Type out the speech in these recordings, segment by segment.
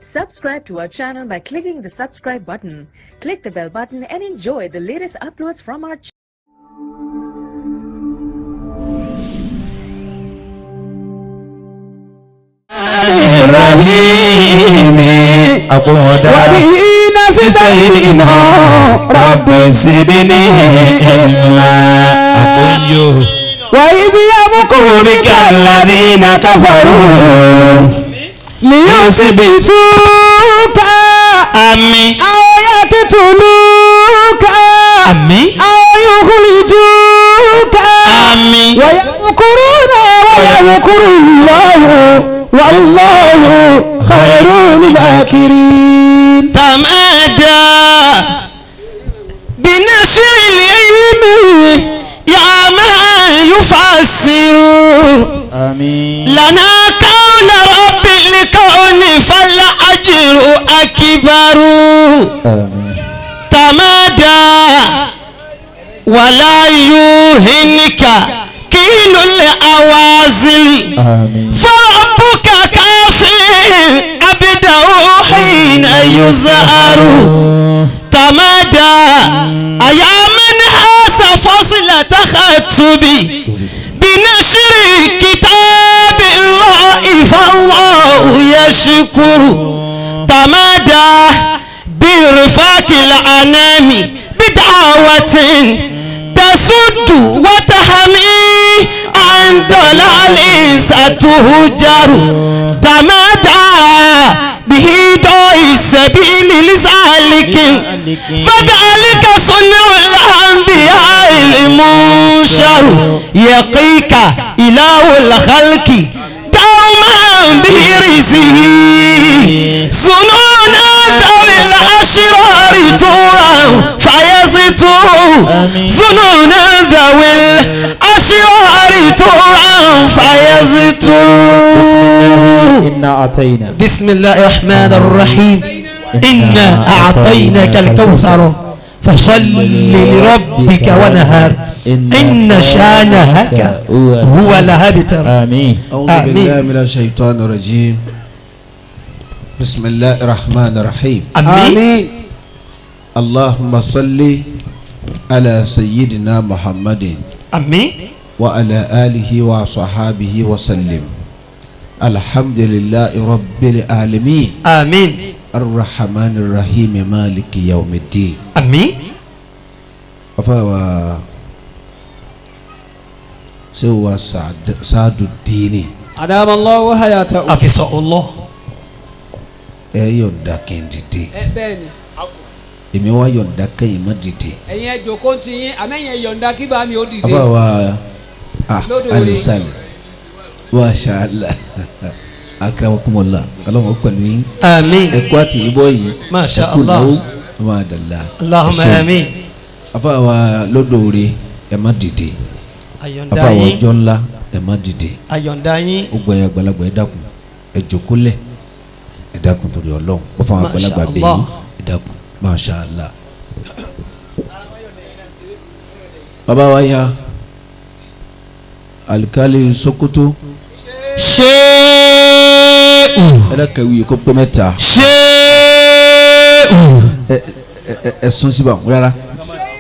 Subscribe to our channel by clicking the subscribe button. Click the bell button and enjoy the latest uploads from our channel. وبه نستعين رب زدني علما وإذ يمكر بك الذين كفروا ليثبتوك أو يقتلوك أو يخرجوك ويمكرون ويمكر الله والله خير الماكرين. تمادى بنشر العلم يا من يفسر لنا قول رب الكون فالأجر أكبر. تمادى ولا يهنك كيل الأوازل فربك كافي عبده حين يزهر. تمادى أيا من حاس فصل تخطبي بنشر كتاب الله فالله يشكر. تمادى برفاق الأنام بدعوة تسد وتحمي عن ضلال ستهجر. تمادى به ضوء السبيل لسالك فذلك صنع الأنبياء المنشر. يقيك إله الخلق دوما برزه سنون ذوي الأشرار تورا فيزتو سنون ذوي الأشرار تورا فيزتو. بسم الله الرحمن الرحيم. إنا أعطيناك الكوثر فصل لربك ونهر إن شانئك هو الأبتر. آمين. أعوذ بالله من الشيطان الرجيم. بسم الله الرحمن الرحيم. آمين. اللهم صل على سيدنا محمد. آمين. وعلى آله وصحابه وسلم. الحمد لله رب العالمين. آمين. الرحمن الرحيم مالك يوم الدين. آمين. أفا سوى سعد الدين أدام الله حياته. أفسأ الله. Ẹ yọ̀ǹda kí n dìde. Ẹ bẹ́ẹ̀ ni. Èmi wá yọ̀ǹda kẹ́yìn má dìde. Ẹ̀yin ẹ jókòó ti yín àmẹ́yìn ẹ yọ̀ǹda kí bá mi ó dìde. Àbá wa alusali masha Allah akramakumullah ọlọ́run pẹ̀lú yín. Àmín. Ẹ̀kọ́ àti ìbọ̀ yìí. Masha Allah. Ẹ̀kú náwó máa dàlá. Allahumma àmín. Àbá wa lódòore ẹ má dìde. Àyọ̀ǹda Àbá wa yín. ọjọ́ ńlá ẹ má dìde. Àyọ̀ǹda yín. Ó gbẹ̀yìn àgbàlagbà ẹ dákun ẹ jókòó lẹ̀ ẹ dákun torí Ọlọ́run ó fún àwọn àgbàlagbà bẹ́ẹ̀ yín ẹ dákun masha Allah. Bàbá wa ya alikali Sokoto. Ṣéèù. Ẹ dákẹ́ kó pé mẹ́ta. Ṣéèù. Ẹ ẹ ẹ sún síbà rárá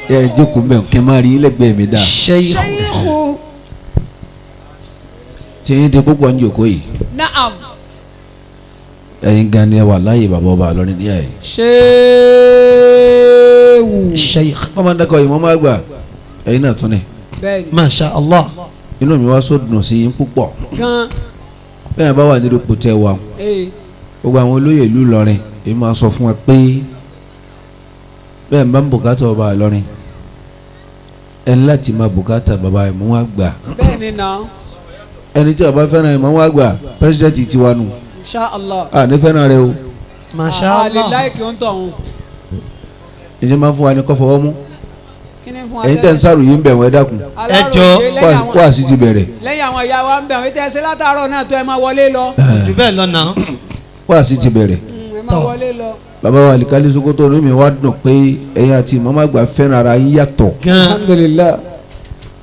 ẹ jókòó mbẹ kí n má rí lẹ́gbẹ̀ẹ́ mi dáa. Ṣéèù. Tí yín di púpọ̀ ń jókòó yìí. Naam. Ẹ̀yin gan ni ẹ wà láàyè bàbá ọba Ìlọrin ní àyè. Ṣéèwù. Sheikh. Wọ́n máa ń dákọ̀ yìí wọ́n máa gbà ẹ̀yin náà tún ni. Bẹ́ẹ̀ni. Masha Allah. Inú mi wá sọ dùn sí yín púpọ̀. Gan. Bẹ́ẹ̀ bá wà nínú ipò tẹ wà. Gbogbo àwọn olóyè ìlú Ìlọrin èyí máa sọ fún wa pé bẹ́ẹ̀ bá ń bùkátà ọba Ìlọrin ẹ ní láti máa bùkátà bàbá ìmú wa gbà. Bẹ́ẹ̀ni náà. Ẹni tí ọba fẹ́ràn ìmú wa gbà pírẹsidẹ́ntì tiwa nù. Insha Allah. A ní fẹ́ràn rẹ o. Masha Allah. A lè láìkí ń tọ̀hún. Ìjẹ́ máa ń fún wa ní kọ́ fọwọ́ mú. Ẹ̀yin Ẹ̀yin tẹ̀ ń sàrò yìí ń bẹ̀ wọ́n ẹ dákun. Ẹ jọ. Wá sí ti bẹ̀rẹ̀. Lẹ́yìn àwọn ìyá wa ń bẹ̀ wọ́n tẹ́ ṣe látàárọ̀ náà tó ẹ máa wọlé lọ. Jù bẹ́ẹ̀ lọ náà. Wá sí ti bẹ̀rẹ̀. Ẹ máa wọlé lọ. Bàbá wa Alikali Sokoto orí mi wá dùn pé ẹ̀yin àti màmá àgbà fẹ́ràn ara yín yàtọ̀. Gan. Alhamdulillah.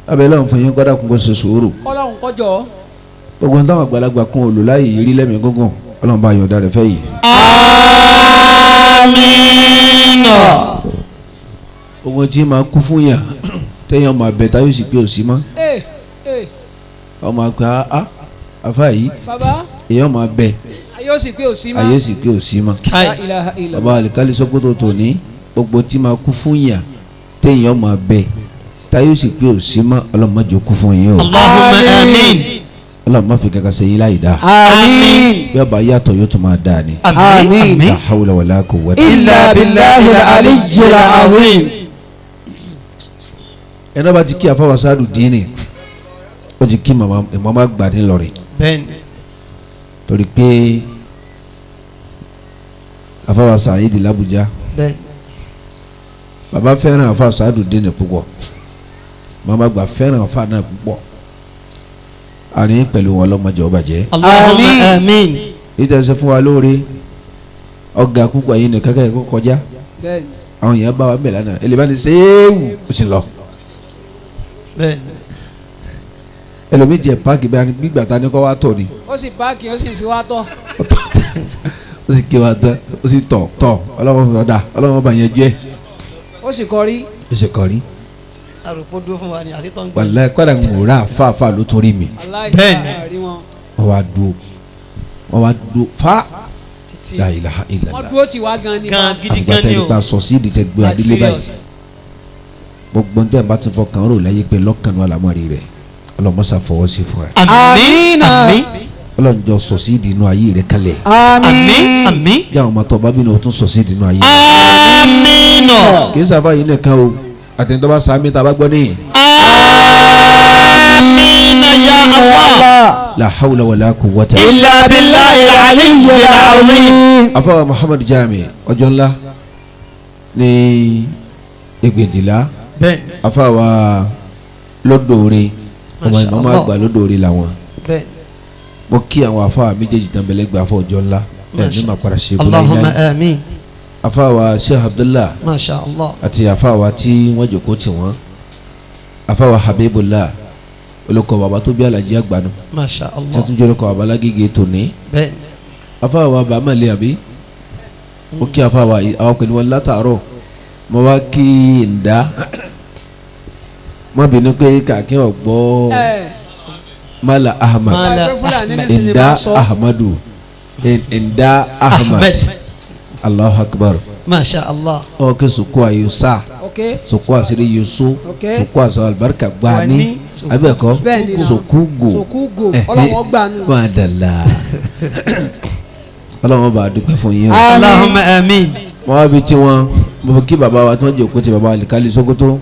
Abẹ́lẹ́ òun fún yín kọ́dà kún kó ṣe sùúrù. Kọ́lọ́hún kọjọ́. Gbogbo táwọn àgbàlagbà kún olùláyè yìí rí lẹ́mìí gúngùn. Ọlọ́run bá yọ̀ǹda rẹ̀ fẹ́ yìí. Àmín. Ogun tí máa kú fún yàn téèyàn máa bẹ táyọ̀ sì pé òsì mọ́. Ọmọ àgbà á àfa yìí èèyàn máa bẹ ayé ó sì pé òsì mọ́. Ayé sì pé òsì mọ́. Bàbá Alikali Sokoto tòní gbogbo tí máa kú fún yàn téèyàn máa bẹ táyọ̀ sì pé òsì mọ́. Ọlọ́run má jẹ́ kú fún yín o. Allahumma àmín. Ọlọ́run má fi kankan ṣe yín láì dáa. Àmín. Bí ọba yàtọ̀ yóò tún máa dáa ni. Àmín. La hawla wala quwwata illa billahi al-aliyyil azim. Ẹni bá ti kí àfọwọ́ sáàdù díìnì ó ti kí màmá gbà ní Ìlọrin. Bẹ́ẹ̀ni. Torí pé àfọwọ́ sàyídì l'Abuja. Bẹ́ẹ̀ni. Bàbá fẹ́ràn àfọwọ́ sáàdù díìnì púpọ̀, màmá gbà fẹ́ràn àfọwọ́ náà púpọ̀. Àárín pẹ̀lú wọn ọlọ́mọdé ọba jẹ́. Allahumma àmín. Ìtẹ̀sẹ̀ fún wa lóore ọ̀gá púpọ̀ yìí nìkan kẹ́kẹ́ kọjá. Àwọn èèyàn bá wa mẹ́lá náà ẹlẹ́bàá ni sẹ́ẹ̀wù ó sì lọ. Bẹ́ẹ̀ni. Ẹlòmíì jẹ páàkì bẹ́ẹ̀ ni gbígbà ta ni kọ́ wa tọ̀ ni. Ó sì páàkì ó sì fi wá tọ̀. Ó sì ké wa tán ó sì tọ̀ tọ̀ ọlọ́wọ́n fún ọ̀dà ọlọ́wọ́n bá yẹn jẹ́. Ó sì kọrí. Ó sì kọrí. Àròpọ̀ dúró fún wa ni àti tọ́ ń gbé. Wàláhì kọ́dà ń wòrà fáfá ló torí mi. Bẹ́ẹ̀ni. Wọ́n wá dúró wọ́n wá dúró fa. La ilaha illallah. Wọ́n dúró tì wá gan ni. Gan gidi gan ni o. Àgbàtà ìgbà sọ sí ìdí tẹ gbé adílé báyìí. Gbogbo ntẹ́ bá ti fọkàn rò láyé pé lọ́kànnú àlámọ́rí rẹ̀ ọlọ́mọ́sá fọwọ́ sí fún ẹ. Àmín. Àmín. Ọlọ́njọ́ sọ sí ìdí inú ayé rẹ̀ kalẹ̀. Àmín. Àmín. Bí àwọn ọmọ tó bá bínú o tún sọ sí ìdí inú ayé rẹ̀. Àmín. Kì í sábà yìí nìkan o àtẹnudọ́ bá sàmì tá a bá gbọ́ níyì. Àmín ya Allah. La hawla wala quwwata illa billahi al-aliyyil azim. Afawa Muhammad Jami ọjọ́ ńlá ní ẹgbẹ̀dìlá. Bẹ́ẹ̀ni. Afawa lódòore ọmọ ìmọ̀mọ́ àgbà lódòore làwọn. Bẹ́ẹ̀ni. Mo kí àwọn afawa méjèèjì tán bẹ̀lẹ́ gba afọ ọjọ́ ńlá ẹ̀ ní ma padà ṣe bọ́lá iná. Allahumma àmín. Afawa Sheikh Abdullah. Masha Allah. Àti afawa tí wọ́n jòkó tì wọ́n afawa Habibullah olùkọ́ bàbá tó bí Alhaji àgbàdo. Masha Allah. Tẹ́tún jẹ́ olùkọ́ bàbá lágége tòní. Bẹ́ẹ̀ni. Afawa bàmàlẹ́ àbí mo kí afawa àwọn pẹ̀lú wọn látàárọ̀ mo wá kí ǹdá má bínú pé kàkí ọ̀gbọ́ Mala Ahmad ǹdá Ahmadu ǹdá Ahmad Allahu Akbar. Masha Allah. Ọkẹ sọkọ ayọsá sọkọ àṣírí yosó sọkọ àṣọ alibarika gbani abẹ́ẹ̀kọ́ sọkúgò máa dàlá ọlọ́wọ́n bá a dúpẹ́ fún yín o. Allahumma àmín. Wọ́n wá bi tí wọ́n mo kí bàbá wa tí wọ́n jẹ́ òkú ti bàbá Alikali Sokoto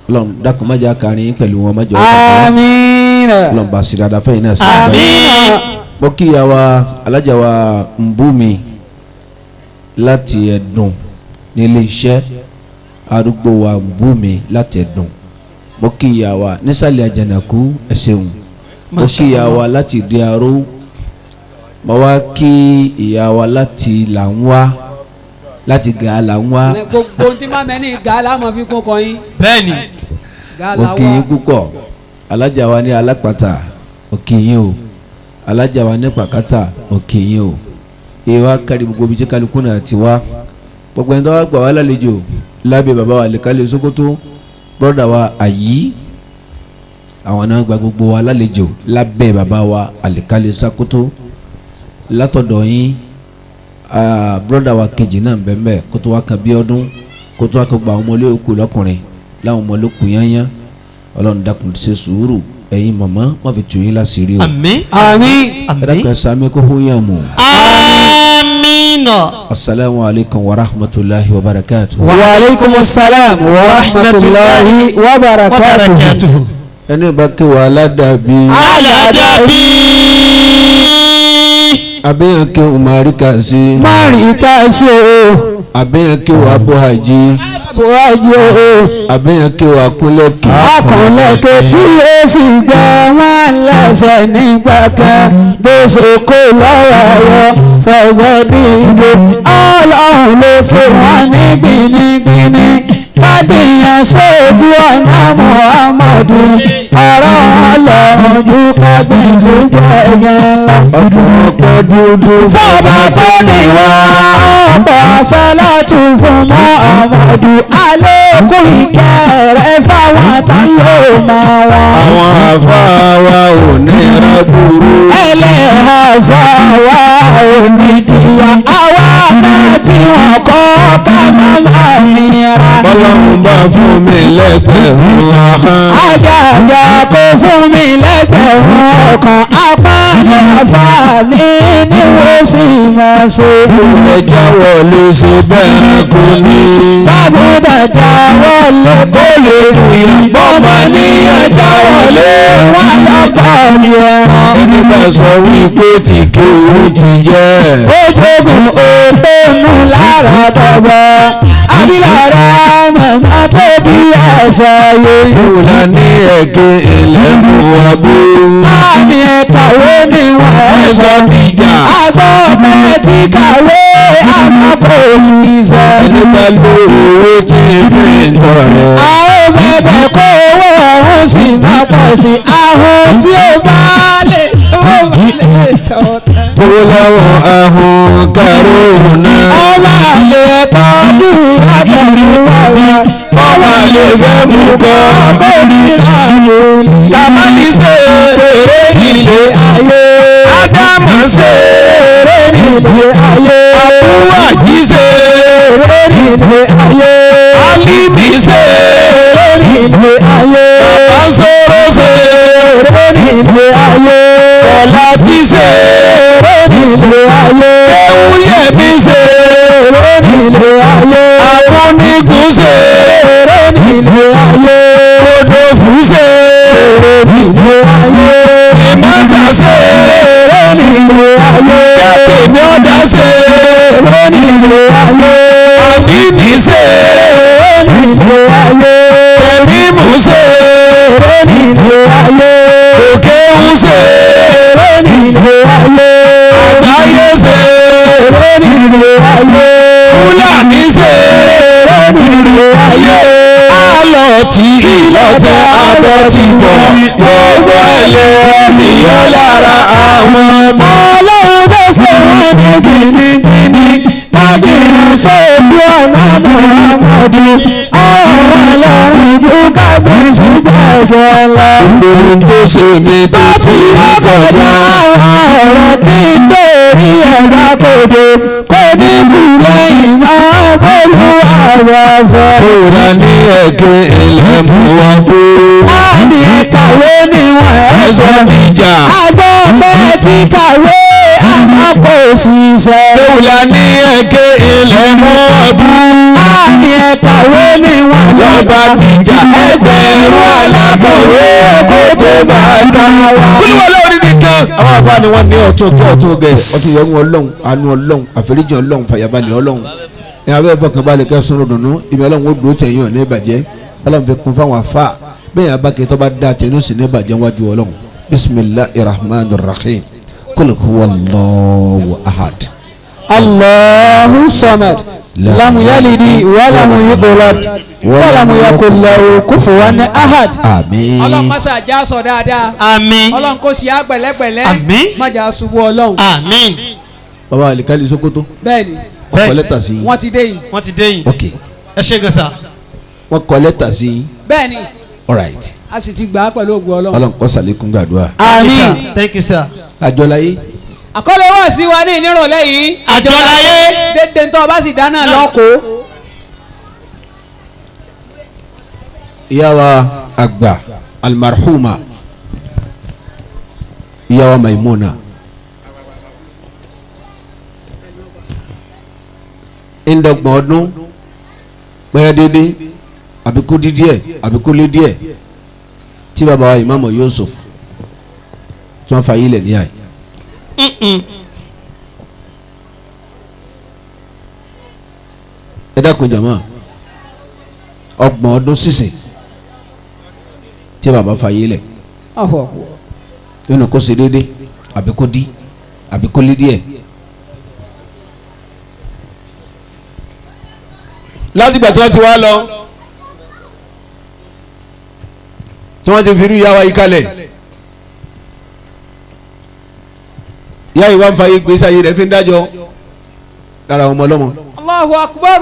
ọlọ́run dákun má jẹ́ àkàrin pẹ̀lú wọn má jẹ́ ọ̀tá. Àmín. Ọlọ́run bá a sì dáadáa fẹ́yìn náà sí. Àmín. Mo kí ìyá wa alájà wa Nbúmi láti Ẹ̀dùn nílé iṣẹ́ arúgbó wa Nbúmi láti Ẹ̀dùn. Mo kí ìyá wa nísàlẹ̀ Àjànàkú ẹ ṣeun. Mo kí ìyá wa láti Ìdí Aró. Mo wá kí ìyá wa láti Làǹwá láti Gà Làǹwá. Gbogbo tí máa mẹ́ni Gà láwọn fi kún kọyín. Bẹ́ẹ̀ni. Mo kí yín púpọ̀ alájà wa ní Alápàtà mo kí yín o alájà wa ní Pàkátà mo kí yín o ìwà kárí gbogbo ibi tí kálukú náà ti wá gbogbo ẹni tó wá gbà wá lálejò lábẹ́ bàbá wa Alikali Sokoto bọ́dà wa àyí àwọn náà gba gbogbo wa lálejò lábẹ́ bàbá wa Alikali Sokoto látọ̀dọ̀ yín bọ́dà wa kejì náà bẹ́ẹ̀ kó tó wá kan bí ọdún kó tó wá kan gba àwọn ọmọlé òkú lọ́kùnrin láwọn ọmọlé òkú yányán ọlọ́run dákun ṣe sùúrù ẹ̀yin màmá wọ́n fi tù yín láṣìírí o. Àmín. Àmín. Ẹ dákun ẹ sàmì kó hún yàn mú. Àmín. Asalaamu alaykum wa rahmatulahi wa barakatuhu. Wa aleykum salaam wa rahmatulahi wa barakatuhu. Ẹni bá kí wa aládàbí. Aládàbí. Àbíyàn kí o máa rí kà sí. Má rí ká sí o. Àbíyàn kí o abó hajj. Abó hajj o. Àbíyàn kí o akúnlẹ̀kì. Akúnlẹ̀kì tí ó sì gbẹ wọ́n lẹ́sẹ̀ nígbà kan bó ṣe kó lọ́wọ́ yọ sọ̀gbẹ́ dìbò ọlọ́run ló ṣe wọ́n ní gbinigbini kábíyàn sójú ọ̀nà Muhammadu ọ̀rọ̀ wọn Ọlọ́run ju kábíyèsí gbẹ̀gẹ̀ lọ. Ọ̀pọ̀lọpọ̀ dúdú Fọba tó ní wá ọ̀pọ̀ sálátù fún Muhammadu alékún ìkẹ́ rẹ̀ fáwọn tá ló máa wọn. Àwọn àfáà wa ò ní rábùrú. Ẹlẹ́hà fáwa onídìyà àwa náà tí wọ́n kọ́ ká má má nira. Bọ́lọ́run bá fún mi lẹ́gbẹ̀rún ahọ́n. Àgàgà kò fún mi lẹ́gbẹ̀rún ọkàn apálẹ̀ àfààní ni wọ́n sì máa ṣe. Ẹja wọlé ṣe bẹ́ẹ̀ kò ní. Bábúdà já wọlé Kó lè dùn bọ́mọ ní ẹja wọlé. wọ́n lọ́kọ̀ ní ẹran. Ẹni bá sọ wípé tí kéwú ti jẹ́. Ó jogun òpónú lára bàbá. Abilára màmá tó bí ẹ̀sẹ̀ yìí. Bùlá ní ẹ̀kẹ́ ilẹ̀ mú wa bú. Láàmì ẹ̀kàwé ni wọ́n Ẹ̀sọ́ dìjà. Àgbọ̀ mẹ́tì kàwé àmọ́ kò fi ṣe. Ẹni bá lo owó tí fi ń tọrẹ. A ó bẹ̀bẹ̀ kó owó ọ̀hún sì máa pọ̀ sí i. Ahun tí ó bá lè ó bá lè tọ̀ tán. Tó láwọn ahun kárò náà. Ọmọ àlè tọ́jú abẹ̀rù wàwà. Ọmọ àlè fẹ́ mú kọ́. Kó ní ìlànà Kàmáni ṣe èrè nílé ayé. Ádámù ṣe Èrè nílé ayé. Abúwàjí ṣe Èrè nílé ayé. Álímì ṣe Èrè nílé ayé. Bàbá sọ̀rọ̀ ṣe Èrè nílé ayé. Sọ̀láti ṣe Èrè nílé ayé. Ewúyẹ̀mí ṣe Èrè nílé ayé. Amúnigun ṣe Èrè nílé ayé. Odòfú ṣe Èrè nílé ayé. Ìmọ̀sà ṣe Èrè nílé ayé. Kẹ́tẹ̀mí ọ̀dà ṣe Èrè nílé ayé. Àdínì ṣe Èrè nílé ayé. Tẹ̀mímù ṣe Èrè nílé ayé. Òkè ń ṣe Èrè nílé ayé. Àgbáyé ṣe Èrè nílé ayé. Fúlàní ṣe Èrè nílé ayé. Àlọ́ tí ìlọ́tẹ̀ abọ́ ti bọ̀ gbogbo ẹlẹ́ sì yọ lára àwọn ọmọ. Ọlọ́run bó ṣe wọ́n ní gbìnìgbìnì kábìrì sóògùn ọ̀nà Muhammadu àwọn ọlọ́run ju kábíyèsí gbẹ̀jẹ̀ lọ. Ohun tó ṣe mí tó Bá ti ti rí kọjá kọjá. àwọn ọ̀rọ̀ tí ń dórí ẹ̀dá kodò kò ní kú lẹ́yìn máa bólú àwọn afọ. Kóra ní ẹ̀kẹ́ ilẹ̀ mú wa kú. Àmì kàwé ni wọ́n ẹ̀ sọ. Ẹ̀sọ́ níjà. Àgbọ̀ pé ti kàwé àmọ́ kò ṣiṣẹ́. Kóra ní ẹ̀kẹ́ ilẹ̀ mú wa kú. Àmì ẹ̀kàwé ni wọ́n Lọ́ba níjà ẹgbẹ̀rún alákọ̀wé kó tó bá dá wa. Kúlúwọ̀ lórí nìkan. Àwọn àfáà ni wọ́n ní ọ̀tún kí ọ̀tún gẹ̀ ọ̀tún yọ̀mú ọlọ́run àánú ọlọ́run àforíjì ọlọ́run fàyàbalẹ̀ ọlọ́run. Ẹ abẹ́ fọkànbalẹ̀ kẹsàn-án dùnú ìbí ọlọ́run ó dúró tẹ̀yìn ọ̀ ní ìbàjẹ́ ọlọ́run fi kún fáwọn àfáà bẹ́ẹ̀ yẹn abákẹ́ tó bá dá tẹ̀yìn ó sì ní ìbàjẹ́ wájú ọlọ́run. Bisimilahi rahman rahim kul huwa Allahu ahad. Allahu samad lam yalidi walam yulad walam yakul lahu kufuwan ahad. Àmín. Ọlọ́run mọ́sá já sọ dáadáa. Àmín. Ọlọ́run kò sí á pẹ̀lẹ́pẹ̀lẹ́. Àmín. Má jà ṣubú ọlọ́run. Àmín. Bàbá Alikali Sokoto Bẹ́ẹ̀ni wọ́n kọ lẹ́tà sí yín. wọ́n ti dé yìí. Wọ́n ti dé yìí. Ok Ẹ ṣé gan sa. wọ́n kọ lẹ́tà sí yín. Bẹ́ẹ̀ni All right. a sì ti gbà á pẹ̀lú ògùn ọlọ́run. Ọlọ́run kó ṣàlékún gbàdúrà. Àmín. Thank you sir. Àjọláyé. Àkọlé wá sí wa ní ìnírọ̀lẹ́ yìí. Àjọláyé. Dédé ntọ́ ọba sì dáná lọ́kọ̀ọ́. Ìyá wa àgbà almarhuma ìyá wa Maimuna ndọgbọ̀n ọdún pẹ́ẹ́ dédé àbí kó dí díẹ̀ àbí kó lé díẹ̀ tí bàbá wa ìmáàmù Yusuf tí wọ́n fa yílẹ̀ ní àyè. Ẹ dákun jàmá ọgbọ̀n ọdún sísìn tí bàbá fa yílẹ̀ nínú kó ṣe déédé àbí kó dí àbí kó lé díẹ̀. Látìgbà tí wọ́n ti wá lọ tí wọ́n ti fi irú ìyá wa yìí kalẹ̀ Ìyá yìí wá ń fa ìgbésí ayé rẹ̀ fi ń dájọ́ lára ọmọ ọlọ́mọ. Allahu akbar.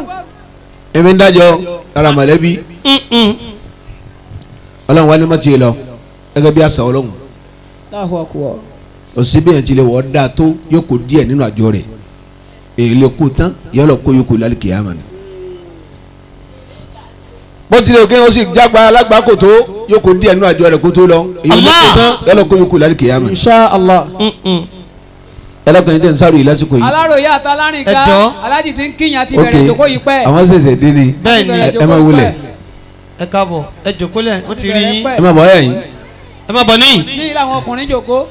Èmi ń dájọ́ lára mọ̀lẹ́bí. Ọlọ́run wa ní mọ̀ tiẹ̀ lọ gẹ́gẹ́ bí àṣà Ọlọ́run. Allahu akbar. Òsì bí yẹn ti lè wọ́ dáa tó yóò kó díẹ̀ nínú àjọ rẹ̀, èyí lè kó tán yóò lọ kó yòókù lálẹ́ kìyàmá ni. Bó tilẹ̀ kí wọ́n sì jágba alágbá kò tó yóò kó díẹ̀ nínú àjọ rẹ̀ kó tó lọ, èyí lè kó tán yóò lọ kó yòókù lálẹ́ kìyàmá ni. Insha Allah. Ẹlẹ́kùnrin tẹ̀ ń sáré yìí lásìkò yìí. Aláròyé àtàlárìnká Ẹjọ́. alájì ti ń kíyàn ti bẹ̀rẹ̀ ìjókòó yìí pẹ́. Àwọn ṣẹ̀ṣẹ̀ dé ni. Bẹ́ẹ̀ ni. Ẹ má wulẹ̀. Ẹ káàbọ̀, ẹ jókòó lẹ̀, wọ́n ti rí yín. Ẹ má bọ̀ ẹ̀ yín. Ẹ má bọ̀ níyìn. Ní ilé àwọn ọkùnrin jókòó.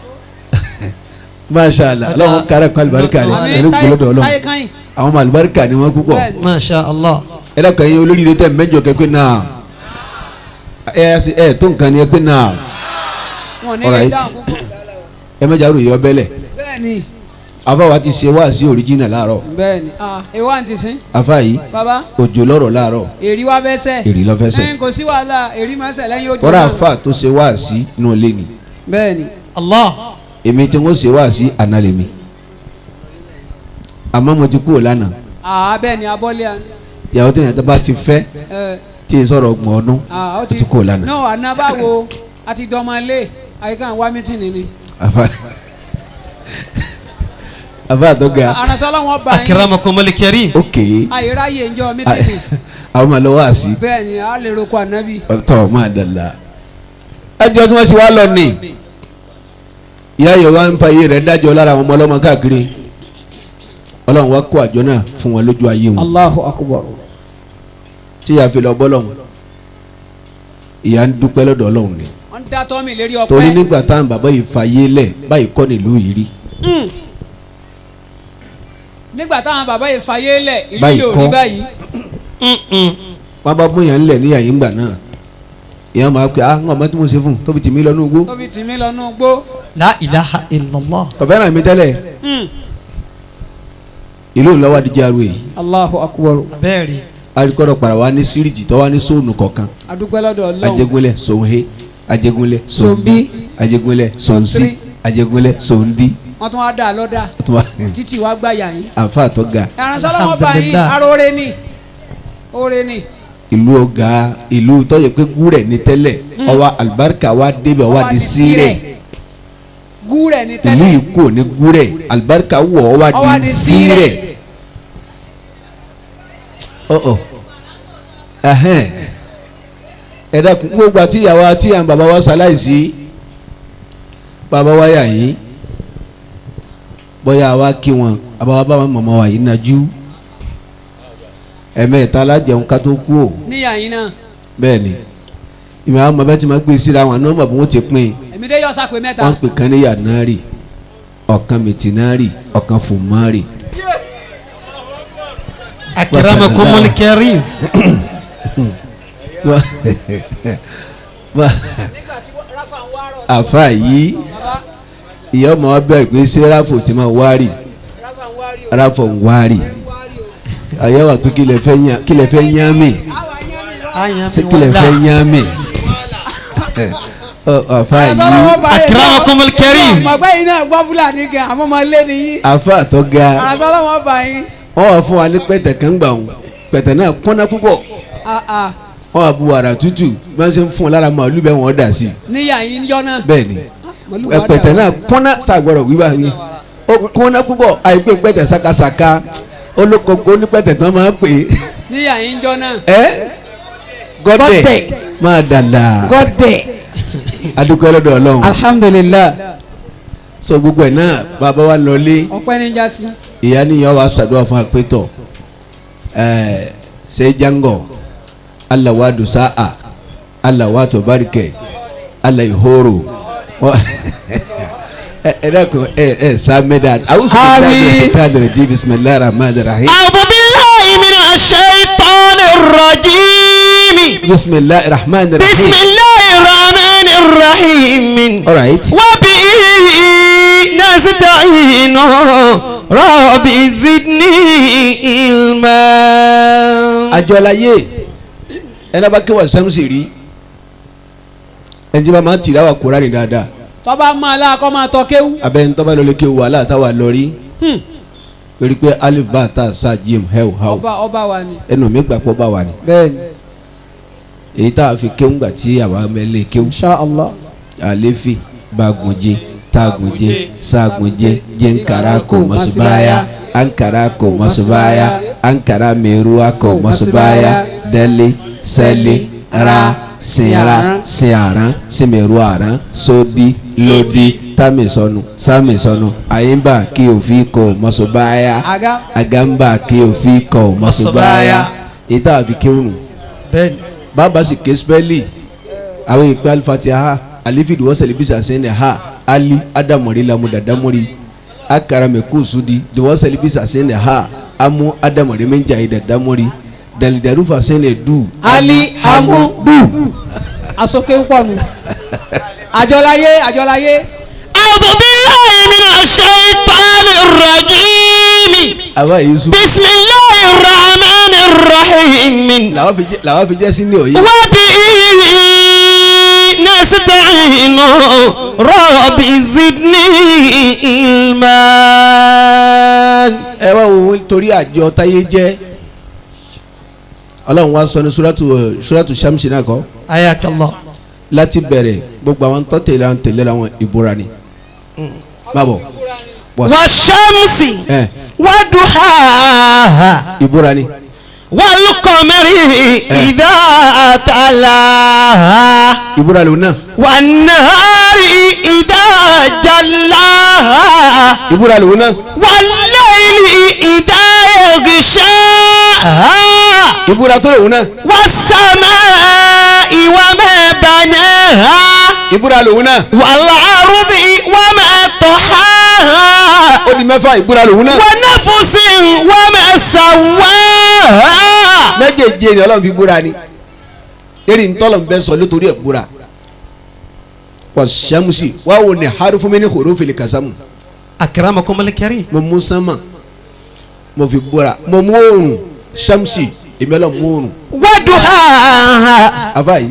Masha Allah, Ọlọ́run kára kọ́ alibarika rẹ̀ pẹ̀lú gbọ́dọ̀ Ọlọ́run. Àwọn ọmọ alibarika ni wọ́n púpọ̀. Masha Allah. Ẹ dákun yín olóríire tẹ̀ mẹ́jọ kẹ́kẹ́ náà. Ẹ tó nǹkan ni ẹ pé náà. Alright. Ẹ mẹ́jà ròyìn ọbẹ̀ lẹ̀. Bẹ́ẹ̀ni. Afa wa ti ṣe wá sí original láàárọ̀. Bẹ́ẹ̀ni. Ewa ti sin. Afa yìí. Baba. Òjò lọ́rọ̀ láàárọ̀. Èrì wa bẹ́ sẹ́. Èrì lọ fẹ́ sẹ́. Ẹn kò sí wàhálà, èrì máa sẹ̀ lẹ́yìn òjò. Kọ́ra afa tó ṣe wá sí inú ilé ni. Bẹ́ẹ̀ni. Allah. Èmi tí wọ́n ṣe wá sí àná lèmi. Àmọ́ mo ti kúrò lánàá. Bẹ́ẹ̀ni abọ́lé àná. Ìyàwó tẹ̀yìn tó bá ti fẹ́ tí ì sọ̀rọ̀ ọgbọ̀n ọdún ó ti kúrò lánàá. Náà àná báwo a ti dọ́mọ ilé àyíká ń wá mítìnì ni. Afa afa àtọ́ga. Aránṣẹ́ wọn bá yín. Akramakumul karim. Ok. Àyíráyè ń jọ mítìnì. Àwọn máa lọ wá sí. Bẹ́ẹ̀ni a lè roko ànábì. Ọ̀tọ̀ máa dàlá. Ẹjọ́ tí wọ́n ti wá lọ ní. Ìyá yẹn wá ń fa iye rẹ̀ dájọ́ lára àwọn ọmọ ọlọ́mọ káàkiri. Ọlọ́run wá kó àjọ náà fún wọn lójú ayé wọn. Allahu akbar. Tí ìyá fi lọ bọ́ lọ́hùn. Ìyá ń dúpẹ́ lọ́dọ̀ Ọlọ́run ni. Wọ́n ń dá tọ́mì lérí ọpẹ́. Torí nígbà táwọn bàbá yìí fayé lẹ̀ báyìí kọ́ nílùú yìí rí. Nígbà táwọn bàbá yìí fayé lẹ̀ ìlú yóò rí báyìí. Wọ́n bá mú yàn lẹ̀ ní àyè ńgbà náà. Ìyá máa pè á ń ọmọ tí mo ṣe fún tó fi tì mí lọ nú igbó. Tó fi tì mí lọ nú igbó. La ilaha illallah. Kọ̀fẹ́ ràn mí tẹ́lẹ̀. Ìlú ńlọ́wọ́ adijọ́ arú yìí. Allahu akbar. Abẹ́rẹ́. Alikọ́dọ̀ para wa ní síríjì tó wá ní sóònù kọ̀ọ̀kan. Adúpẹ́ lọ́dọ̀ Ọlọ́run. Ajégúnlẹ̀ sòǹhe, Ajégúnlẹ̀ sòǹbí, Ajégúnlẹ̀ sòǹsí, Ajégúnlẹ̀ sòǹdí. Wọ́n tún wá dà lọ́dà títí wá gbà yà yín. Àfa tó ga. Aránṣẹ́ Ọlọ́run bá yín aróore ni oore ni. Ìlú ọ̀gá ìlú tó yẹ pé gúrẹ̀ ní tẹ́lẹ̀ ọwọ́ àlùbáríkà wa débẹ̀ ọwọ́ àdì sírẹ̀. Gúrẹ̀ ní tẹ́lẹ̀. Ìlú yìí kò ní gúrẹ̀ àlùbáríkà wọ̀ ọwọ́ àdì sírẹ̀. Ọ̀ọ̀ ẹ̀hẹ́n ẹ dákun gbogbo àti ìyàwó àti àwọn bàbá wa ṣaláìsí bàbá wa yà yín bóyá wa kí wọn àbáwá bá wọn mọ̀mọ́ wa yìí nájú ẹ̀mẹ́ta alájẹun ká tó kú o. Níyà yín náà. Bẹ́ẹ̀ni ìmọ̀ àwọn ọmọ bẹ́ẹ̀ ti máa gbé síra wọn nọ́mbà bí wọ́n ti pín. Èmi dé yọ sápé mẹ́ta. Wọ́n pè kán ní yànnárì ọ̀kan mìtínárì ọ̀kan fòmárì. Akramakumul karim. Àfa yìí ìyá ọmọ wa bẹ̀rẹ̀ pé sẹ́ráfò ti máa wárì ráfò ń wárì àyà wà pé kí lè fẹ́ yán mi ṣé kí lè fẹ́ yán mi àfa yìí. Akramakumul karim. Mọ̀gbẹ́ yìí náà gbọ́ Fúlàní gan àmọ́ ọmọ ilé ni yín. Àfa tó ga. Àràsọ́lọ́wọ́ bá yín. Wọ́n wá fún wa ní pẹ̀tẹ̀ kan gbà wọn pẹ̀tẹ̀ náà kúnná púpọ̀ wọ́n wá bu wàrà tútù bí wọ́n ṣe ń fún un lára màálù bẹ́ẹ̀ wọ́n dà sí. Níyà yín yọ náà. Bẹ́ẹ̀ni pẹ̀tẹ̀ náà kúnná sàgbọ̀rọ̀ wíwá mi ó kúnná púpọ̀ àìpé pẹ̀tẹ̀ sakasaka olókoko ní pẹ̀tẹ̀ tán máa ń pè é. Níyà yín jọ náà. Ẹ gọ́dẹ̀ máa dàda. Gọ́dẹ̀. Adúpẹ́ lọ́dọ̀ Ọlọ́run. Alhamdulillah. Sọ gbogbo ẹ̀ náà bàbá wa lọlé. Ọpẹ́ ní jásí. Ìyá níyàn wa ṣàdúrà fún apẹtọ ẹ ṣe jango alawa dusaa alawa tobarike alaihoro ẹ dákun ẹ ẹ sàmẹdà awusu bíi bisimilahi rahman rahim. A'udhu billahi minash shaitanir rajim. Bisimilahi rahman rahim. Bisimilahi rahman rahim. All right. Wa bihi nasta'inu. Rabbi zidni ilma. Àjọláyé ẹni bá kéwà sẹ́mùsì rí ẹni tí bá máa tìláwà Kùránì dáadáa Tọ́ba máa la kọ́ máa tọ́ kéwú. Abẹ́ ń tọ́ba lọ́lẹ́ kéwú wàhálà táwa lọ rí. Torí pé alif bá ta sa jim hẹ́w haw. Ọba wa ni. Ẹnu mi gbà pọ̀ bá wa ni. Bẹ́ẹ̀ni. Èyí tá a fi kéwú gbà tí àwa mẹ́lẹ̀ kéwú. Insha Allah. Àlefi bagunje tagunje sagunje jẹnkara kò masubaya ankara kò masubaya ankara mẹ́rùwa kò masubaya dẹ́lẹ̀ sẹ́lẹ̀ ra sinra siaran simẹruaran sodi lodi tamisọnu samisọnu ayimba kí o fi kò masubaya agamba kí o fi kò masubaya. Èyí tá a fi kéwú nù. Bẹ́ẹ̀ni. Bàbá sì ké spẹ́lì àwọn ìpè alifatiha alifi diwọ́sẹ̀lẹ̀ bisa sẹ́ni ha ali adamori lamu dadamori akarame kusudi diwọ́sẹ̀lẹ̀ bisa sẹ́ni ha amu adamori menjayi dadamori dalidarufa sẹ́ni du. Ali amu du. Asoke ń pọ̀ nù. Àjọláyé àjọláyé. A'udhu billahi minash shaitanir rajim. Àwa yìí sùn. Bismillahir rahmanir rahim. Làwọn fi jẹ́ sínú òye. Wa bihi nasta'inu rabbi zidni ilman. Ẹ wá wo torí àjọ táyé jẹ́ Ọlọ́run wa sọ ní suratu Shamsi náà kọ́. Ayakallah. Láti bẹ̀rẹ̀ gbogbo àwọn tó tẹ̀lé àwọn tẹ̀lé àwọn ìbúra ni. Má bọ̀. Wa shamsi wa duhaha. Ìbúra ni. Wal qamari idha talaha. Ìbúra lòun náà. Wan nahari idha jallaha. Ìbúra lòun náà. Wal layli idha yaghshaha. Ìbúra tó lòun náà. Was samai wa ma banaha. Ìbúra lòun náà. Wal ardi wa ma tahaha. Ó di mẹ́fà ìbúra lòun náà. Wa nafsin wa ma sawwaha. Méjèèjì ni Ọlọ́run fi búra ni eré ntọ́lọ̀ ń bẹ́ sọ nítorí ẹ̀ búra wà sàmùsì wà wò ní harufu mi ní hurufil kasamu. Akramakumul karim. Mo mú sánmà mo fi búra mo mú oòrùn sàmùsì èmi Ọlọ́run mú oòrùn. Waduhaha. Afa yìí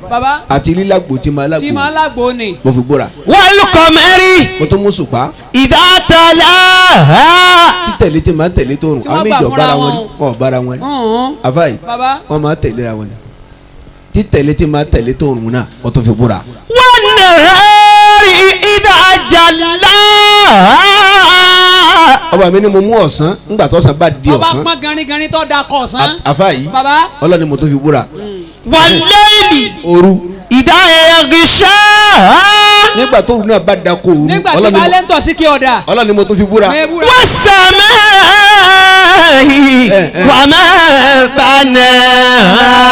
àti lílágbò tí ma lágbo tí ma lágbo ni. Mo fi búra. Wal qamari. Mo tún mú sùpá. Idha talaha. Títẹ̀lé tí ma tẹ̀lé tó rùn àwọn méjì ọ̀bára wọn rí wọn ọ̀bára wọn rí. Afa yìí wọn máa tẹ̀lé ra wọn ni títẹ̀lé tí ma tẹ̀lé tó rùn náà wọ́n tún fi búra. Wan nahari idha jallaha. Ọba mi ni mo mú ọ̀sán ńgbà tó ọ̀sán bá di ọ̀sán. Ọba pọ́n ganringanrin tó da kọ ọ̀sán. Afa yìí Ọlọ́run ni mo tó fi búra. Wal layli. Òru. Idha yaghshaha. Nígbà tó òru náà bá da ko òru. Nígbà tí balẹ̀ ń tọ̀ sí kí ọ̀dà. Ọlọ́run ni mo tó fi búra. Was samai wa ma banaha.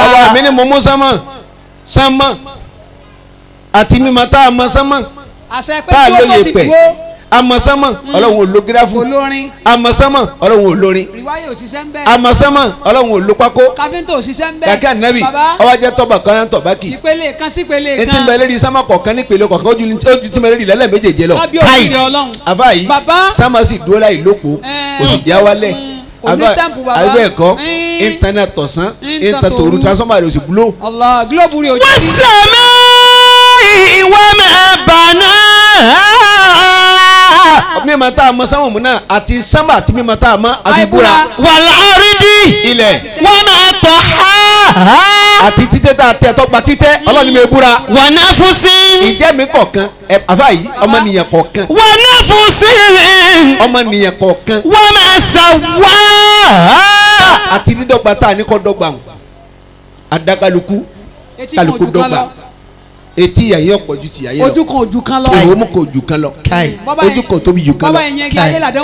Ọba mi ni mo mú sánmà sánmà àti mímọ tá a mọ sánmà tá a lóye pẹ̀ amasama Ọlọ́run ò lo gíráfù amasama Ọlọ́run ò lórin amasama Ọlọ́run ò lo pákó kàkẹ́ ànábì ọwọ́ ajẹ́ tọ́ba kan tọ́ba kì ìpele kan sí ìpele kan etí ń bẹ lérí sámà kọ̀ọ̀kan ní ìpele kọ̀ọ̀kan ojú tí ń bẹ lérí lẹ́lẹ̀ méjèèjì lọ àfa yìí sámà sì dúró láì lóko kò sì já wálẹ̀ àbẹ́ ẹ̀kọ́ ìntànà tọ̀sán ìntàn tòru transformer rẹ̀ ò sì búlò. Wọ́n sàmì ìwà mẹ́bàánà. Mímọ tá a mọ sáwọn mu náà àti sábà àti mímọ tá a mọ àfi búra. Wal ardi. Ilẹ̀. Wa ma tahaha. Àti títẹ́ tá a tẹ tọ́gba títẹ́ Ọlọ́run ni mi búra. Wa nafsin. Ìjẹ́ mi kọ̀ọ̀kan ẹ àfa yìí ọmọnìyàn kọ̀ọ̀kan. Wa nafsin. Ọmọnìyàn kọ̀ọ̀kan. Wa ma sawwaha. Àti dídọ́gba tá a ní kọ́ dọ́gba wọn. Adakaluku kálukú dọ́gba etí yàyẹ ọ̀pọ̀ ju ti yàyẹ lọ ojú kan ojú kan lọ ìwé mú kò ju kan lọ ojú kan tóbi ju kan lọ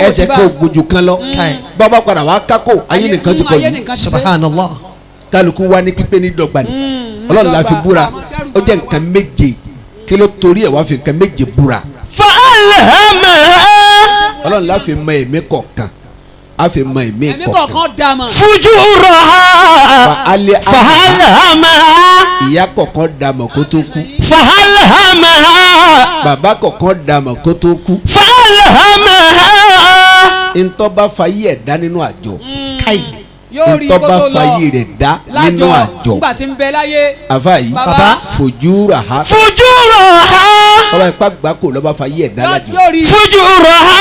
ẹsẹ̀ kò gbójú kan lọ bàbá padà wà kákò ayé nìkan ti kọ yìí subhanallah kálukú wa ní pípé ní dọ́gba ni Ọlọ́run la fi búra ó jẹ́ nǹkan méje kí ló torí ẹ̀ wá fi nǹkan méje búra. fa'alhamaha. Ọlọ́run la fi mọ ẹ̀mí kọ̀ọ̀kan a fi mọ ẹ̀mí kọ̀ọ̀kan. fujuraha. Fa'alhamaha. Ìyá kọ̀ọ̀kan dàmọ̀ kó tó kú. Fa'alhamaha. Bàbá kọ̀ọ̀kan dàmọ̀ kó tó kú. Fa'alhamaha. Ntọ́ba fayé ẹ̀ dá nínú àjọ. Yóò rí kó Ntọ́ba tó lọ fayé rẹ̀ dá nínú àjọ. Nígbà tí ń bẹ láyé. Àfa yìí Bàbá. fujuraha. Fujuraha. Tọ́ba ipá gbáko lọ́ba fa yí ẹ̀dá lájọ. Yóò rí. Fujuraha.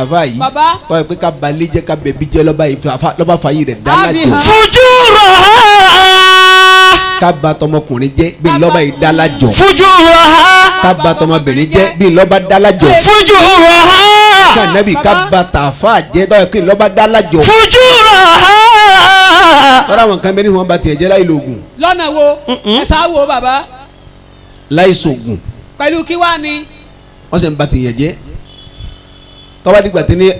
Àfa yìí Baba. tọ́ba pé ká balẹ̀ jẹ́ ká bẹ̀bí jẹ́ lọ́ba fa yí rẹ̀ dá Á fi lájọ. hàn. Fujuraha. Ká ba tọmọkùnrin jẹ́ bí lọ́ba yìí dá lájọ. Fujuraha. Ká ba tọmọbìnrin jẹ́ bí lọ́ba dá lájọ. Fujuraha. Ká nẹ́bí ká ba tààfà jẹ́ tọ́ba pé lọ́ba dá lájọ. Fujuraha. Tọ́ra àwọn kan bẹ́ẹ̀ ni wọ́n ba tiẹ̀ jẹ́ láì lóògùn Lọ́nà wo? Ẹ sá wo bàbá. láì sògùn Pẹ̀lú kí wá ni? wọ́n sì ń ba tìyàn jẹ́. Tọ́ba dìgbà tí ní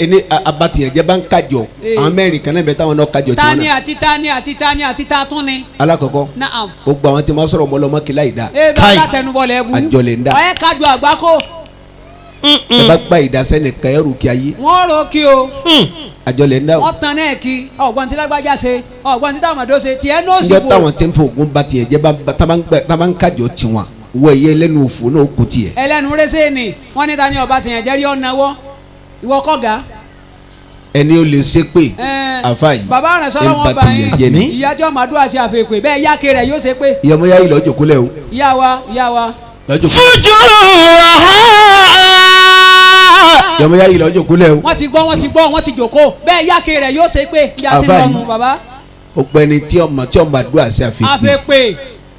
abatìyàn jẹ́ bá ń kájọ àwọn mẹ́rin kan náà bẹ táwọn náà kájọ tiwọn Tani náà. àti tani àti tani àti ta tún ni. Alákọ̀ọ́kọ́ Naam. gbogbo àwọn tí wọ́n sọ̀rọ̀ mọ́lọ́mọ́ kí láì dá Ee Kai. bàbá tẹnubọlẹ̀ bu. Àjọ lè ń dá. Ọ̀ẹ́ kájọ àgbákò. Ẹ bá gba ìdásẹ́ nìkan ẹrù kí ayé Wọ́n rò kí o. àjọ lè ń dá o. Wọ́n tan náà kí. Ọ̀gbọ́n tí lágbájá ṣe. Ọ̀gbọ́n tí tàmọ̀dó ṣe. Tiẹ̀ ní òsì Njẹ́ bò. táwọn tí ń fọ ògùn ba tiẹ̀ jẹ́ bá tá bá ń kájọ tiwọn wọ ẹ̀yẹ lẹ́nu òfò náà kò tiẹ̀. Ẹlẹ́nu rẹ́sẹ̀ ni. Wọ́n ní ta ni ọba tìyàn jẹ́rí ọ̀nàwọ́. Ìwọ kọ̀gá. Ẹni ó lè ṣe pé àfa yìí Bàbá rẹ̀ sọ́lọ́ ń wọn ba bá tiẹ̀ jẹ́ ni. yín. Ìyá tí ọmọ àdúrà ṣe àfẹ́pẹ́. Bẹ́ẹ̀ yáke rẹ̀ yóò ṣe pé. Ìyọmọ yá yìí lọ́jọ́ kúlẹ̀ o Ìyá wa ìyá wa. lọ́jọ́ kúlẹ̀ Fujuraha. ìyọmọ yá yìí lọ́jọ́ kúlẹ̀ o. Wọ́n ti gbọ́ wọ́n ti gbọ́ wọ́n ti jòkó. Bẹ́ẹ̀ yáke rẹ̀ yóò ṣe pé. Bí a ti ń Àfáà lọ yìí. nù bàbá. Ọ̀gbẹ́ni tí ọmọ àdúrà ṣe àfihàn Àfẹ́pẹ́.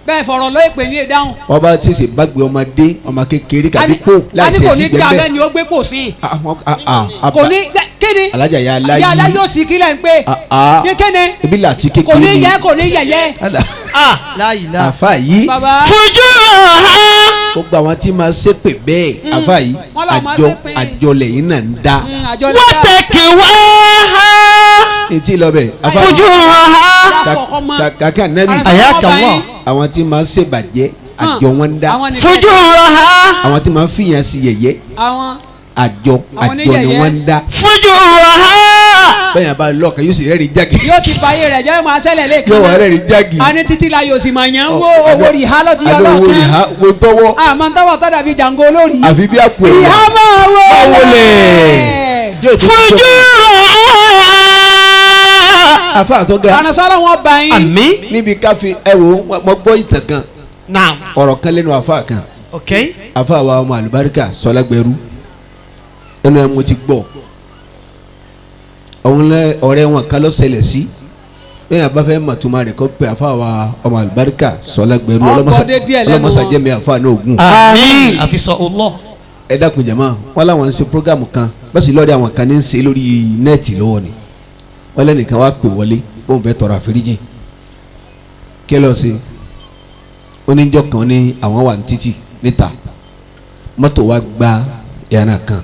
Bẹ́ẹ̀ fọ̀rọ̀ ló èpè ní ìdáhùn. ọba tí sì bá gbé ọmọdé ọmọ kékeré kàbí kó láì A ní ṣe kò sí ní dá gbẹgbẹ. bẹ́ẹ̀ ni ó gbé pò sí. Kò Kò ní kíni. Alájà ya aláyí. Ya aláyí ó sì kílẹ̀ ń pé. Kíni. Ebi làtí Kò kékeré ní yẹ kò ní yẹ̀yẹ́. La ilaha. Àfa yìí Bàbá. Fujuraha. gbogbo àwọn tí máa ṣépè bẹ́ẹ̀ àfa yìí Wọ́n lọ máa àjọ ṣépè. àjọ lẹ́yìn náà ń dá. Àjọ lè dá. Watakiwaha. Etí lọ bẹ̀ àfa yìí Fujuraha. kàkà nẹ́bì Ayaka Allah. àwọn tí máa ṣèbàjẹ́ àjọ wọn ń dá. Fujuraha. Àwọn tí máa fìyàn sí yẹ̀yẹ́ Àwọn àjọ Àwọn àjọ ni oníyẹ̀yẹ́. wọ́n ń dá. Fujuraha. Bẹ́ẹ̀ yẹn bá lọ́ọ̀kan yóò sì rẹ́rìí jágì. yóò ti fàyè rẹ̀ jẹ́ máa ṣẹlẹ̀ lẹ́ẹ̀kan. Yóò wá rẹ́rìí jágì. A ní títí la yóò sì máa yàn wo owó rìhá ló ti yọ Àlọ́ owó lọ́ọ̀kan. rìhá wo tọwọ́ Àmọ́ ń tọwọ́ tọ́ dàbí jàǹgó olórí. àfi bí àpò ẹ̀wà. Rìhá máa wọlé. Wọlé. Yóò tún Fujuraha. Àfa àtọ́gà Ànàsọ́lá wọn bá yín. Àmín. níbi káfí ẹ wo mo gbọ́ ìtàn kan Naam. ọ̀rọ̀ kan lẹ́nu àfa kan Okay. àfa wa ọmọ àlùbáríkà sọlágbẹ́rú ẹnu ẹ mo ti gbọ́ òun lẹ ọ̀rẹ́ wọn kan ló ṣẹlẹ̀ sí bẹ́ẹ̀ bá fẹ́ mọ̀túnmá rẹ̀ kó pe àfa wa ọmọ àlùbáríkà sọlágbẹ́rú Ọkọ̀ dé díẹ̀ lẹ́nu ọlọ́mọsá wọn. jẹ́mi àfa náà ogun Àmín. Àfisọ Allah. ẹ dákun jàmá wọn làwọn ń ṣe programu kan bẹ́ẹ̀ sì lọ́ọ̀dẹ àwọn kan ní ń ṣe lórí nẹ́ẹ̀tì lọ́wọ́ ni wọn lẹ́nìkan wá pè wọlé bóun fẹ́ tọrọ àforíjì kí ló ṣe oníjọ́ kan ní àwọn wà ní títì níta mọ́tò wa gba ẹran kan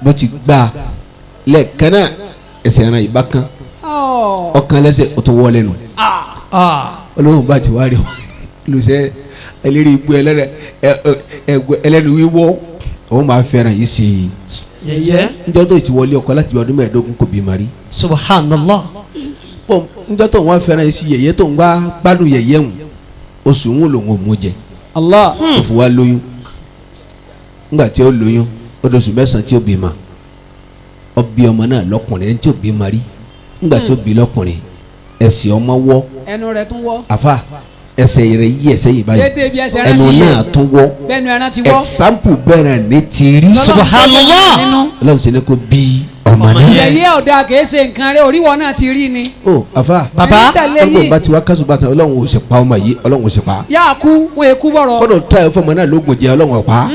bó ti gba lẹ́ẹ̀kan náà ẹsẹ̀ ẹran yìí bá kan ọkàn lẹ́sẹ̀ ó tún wọ́ lẹ́nu olóhùn bá ti wá rí lùsẹ́ ẹlẹ́rìí igbó ẹlẹ́nu wíwọ́ òun máa fẹ́ràn yìí sí i Yẹ̀yẹ́. njọ́ tó ti wọlé ọkọ láti ọdún 15 kò bímọ rí Subhanallah. pọ̀ njọ́ tó wọ́n fẹ́ràn yìí sí yẹ̀yẹ́ tó ń wá gbádùn yẹ̀yẹ́ hùn oṣù ń lòun ò mú jẹ Allah. tó fi wá lóyún ńgbà tí ó lóyún ó dóṣù 9 tí ó bímọ ó bí ọmọ náà lọ́kùnrin ẹni tí ó bímọ rí ńgbà tí ó bí lọ́kùnrin ẹsẹ̀ ọmọ wọ́ Ẹnu rẹ̀ tún wọ́. àfa ẹsẹ̀ rẹ̀ yí ẹsẹ̀ yìí báyìí Dédé bí ẹsẹ̀ ẹran ẹnu ti yẹ. náà tún wọ́ Bẹ́ẹ̀ni ẹran ti wọ́. ẹ̀xámpù bẹ́ẹ̀rẹ̀ ní ti rí Subhanallah. Ọlọ́run ṣe ni kò bí ọmọ náà. Yẹ̀yẹ́ ọ̀dà kìí ṣe nǹkan rẹ̀ oríwọ̀ náà ti rí ni. ó àfa Bàbá. Ẹni tẹ̀lé ọgbọ̀n yìí. bá ti wá kásù bàtà Ọlọ́run ò sì pa ọmọ yìí Ọlọ́run ò sì pa. Yá a kú wọn èkú bọ̀rọ̀. kọ́dọ̀ tá ẹ fọmọ náà lóògùn jẹ Ọlọ́run ò pa.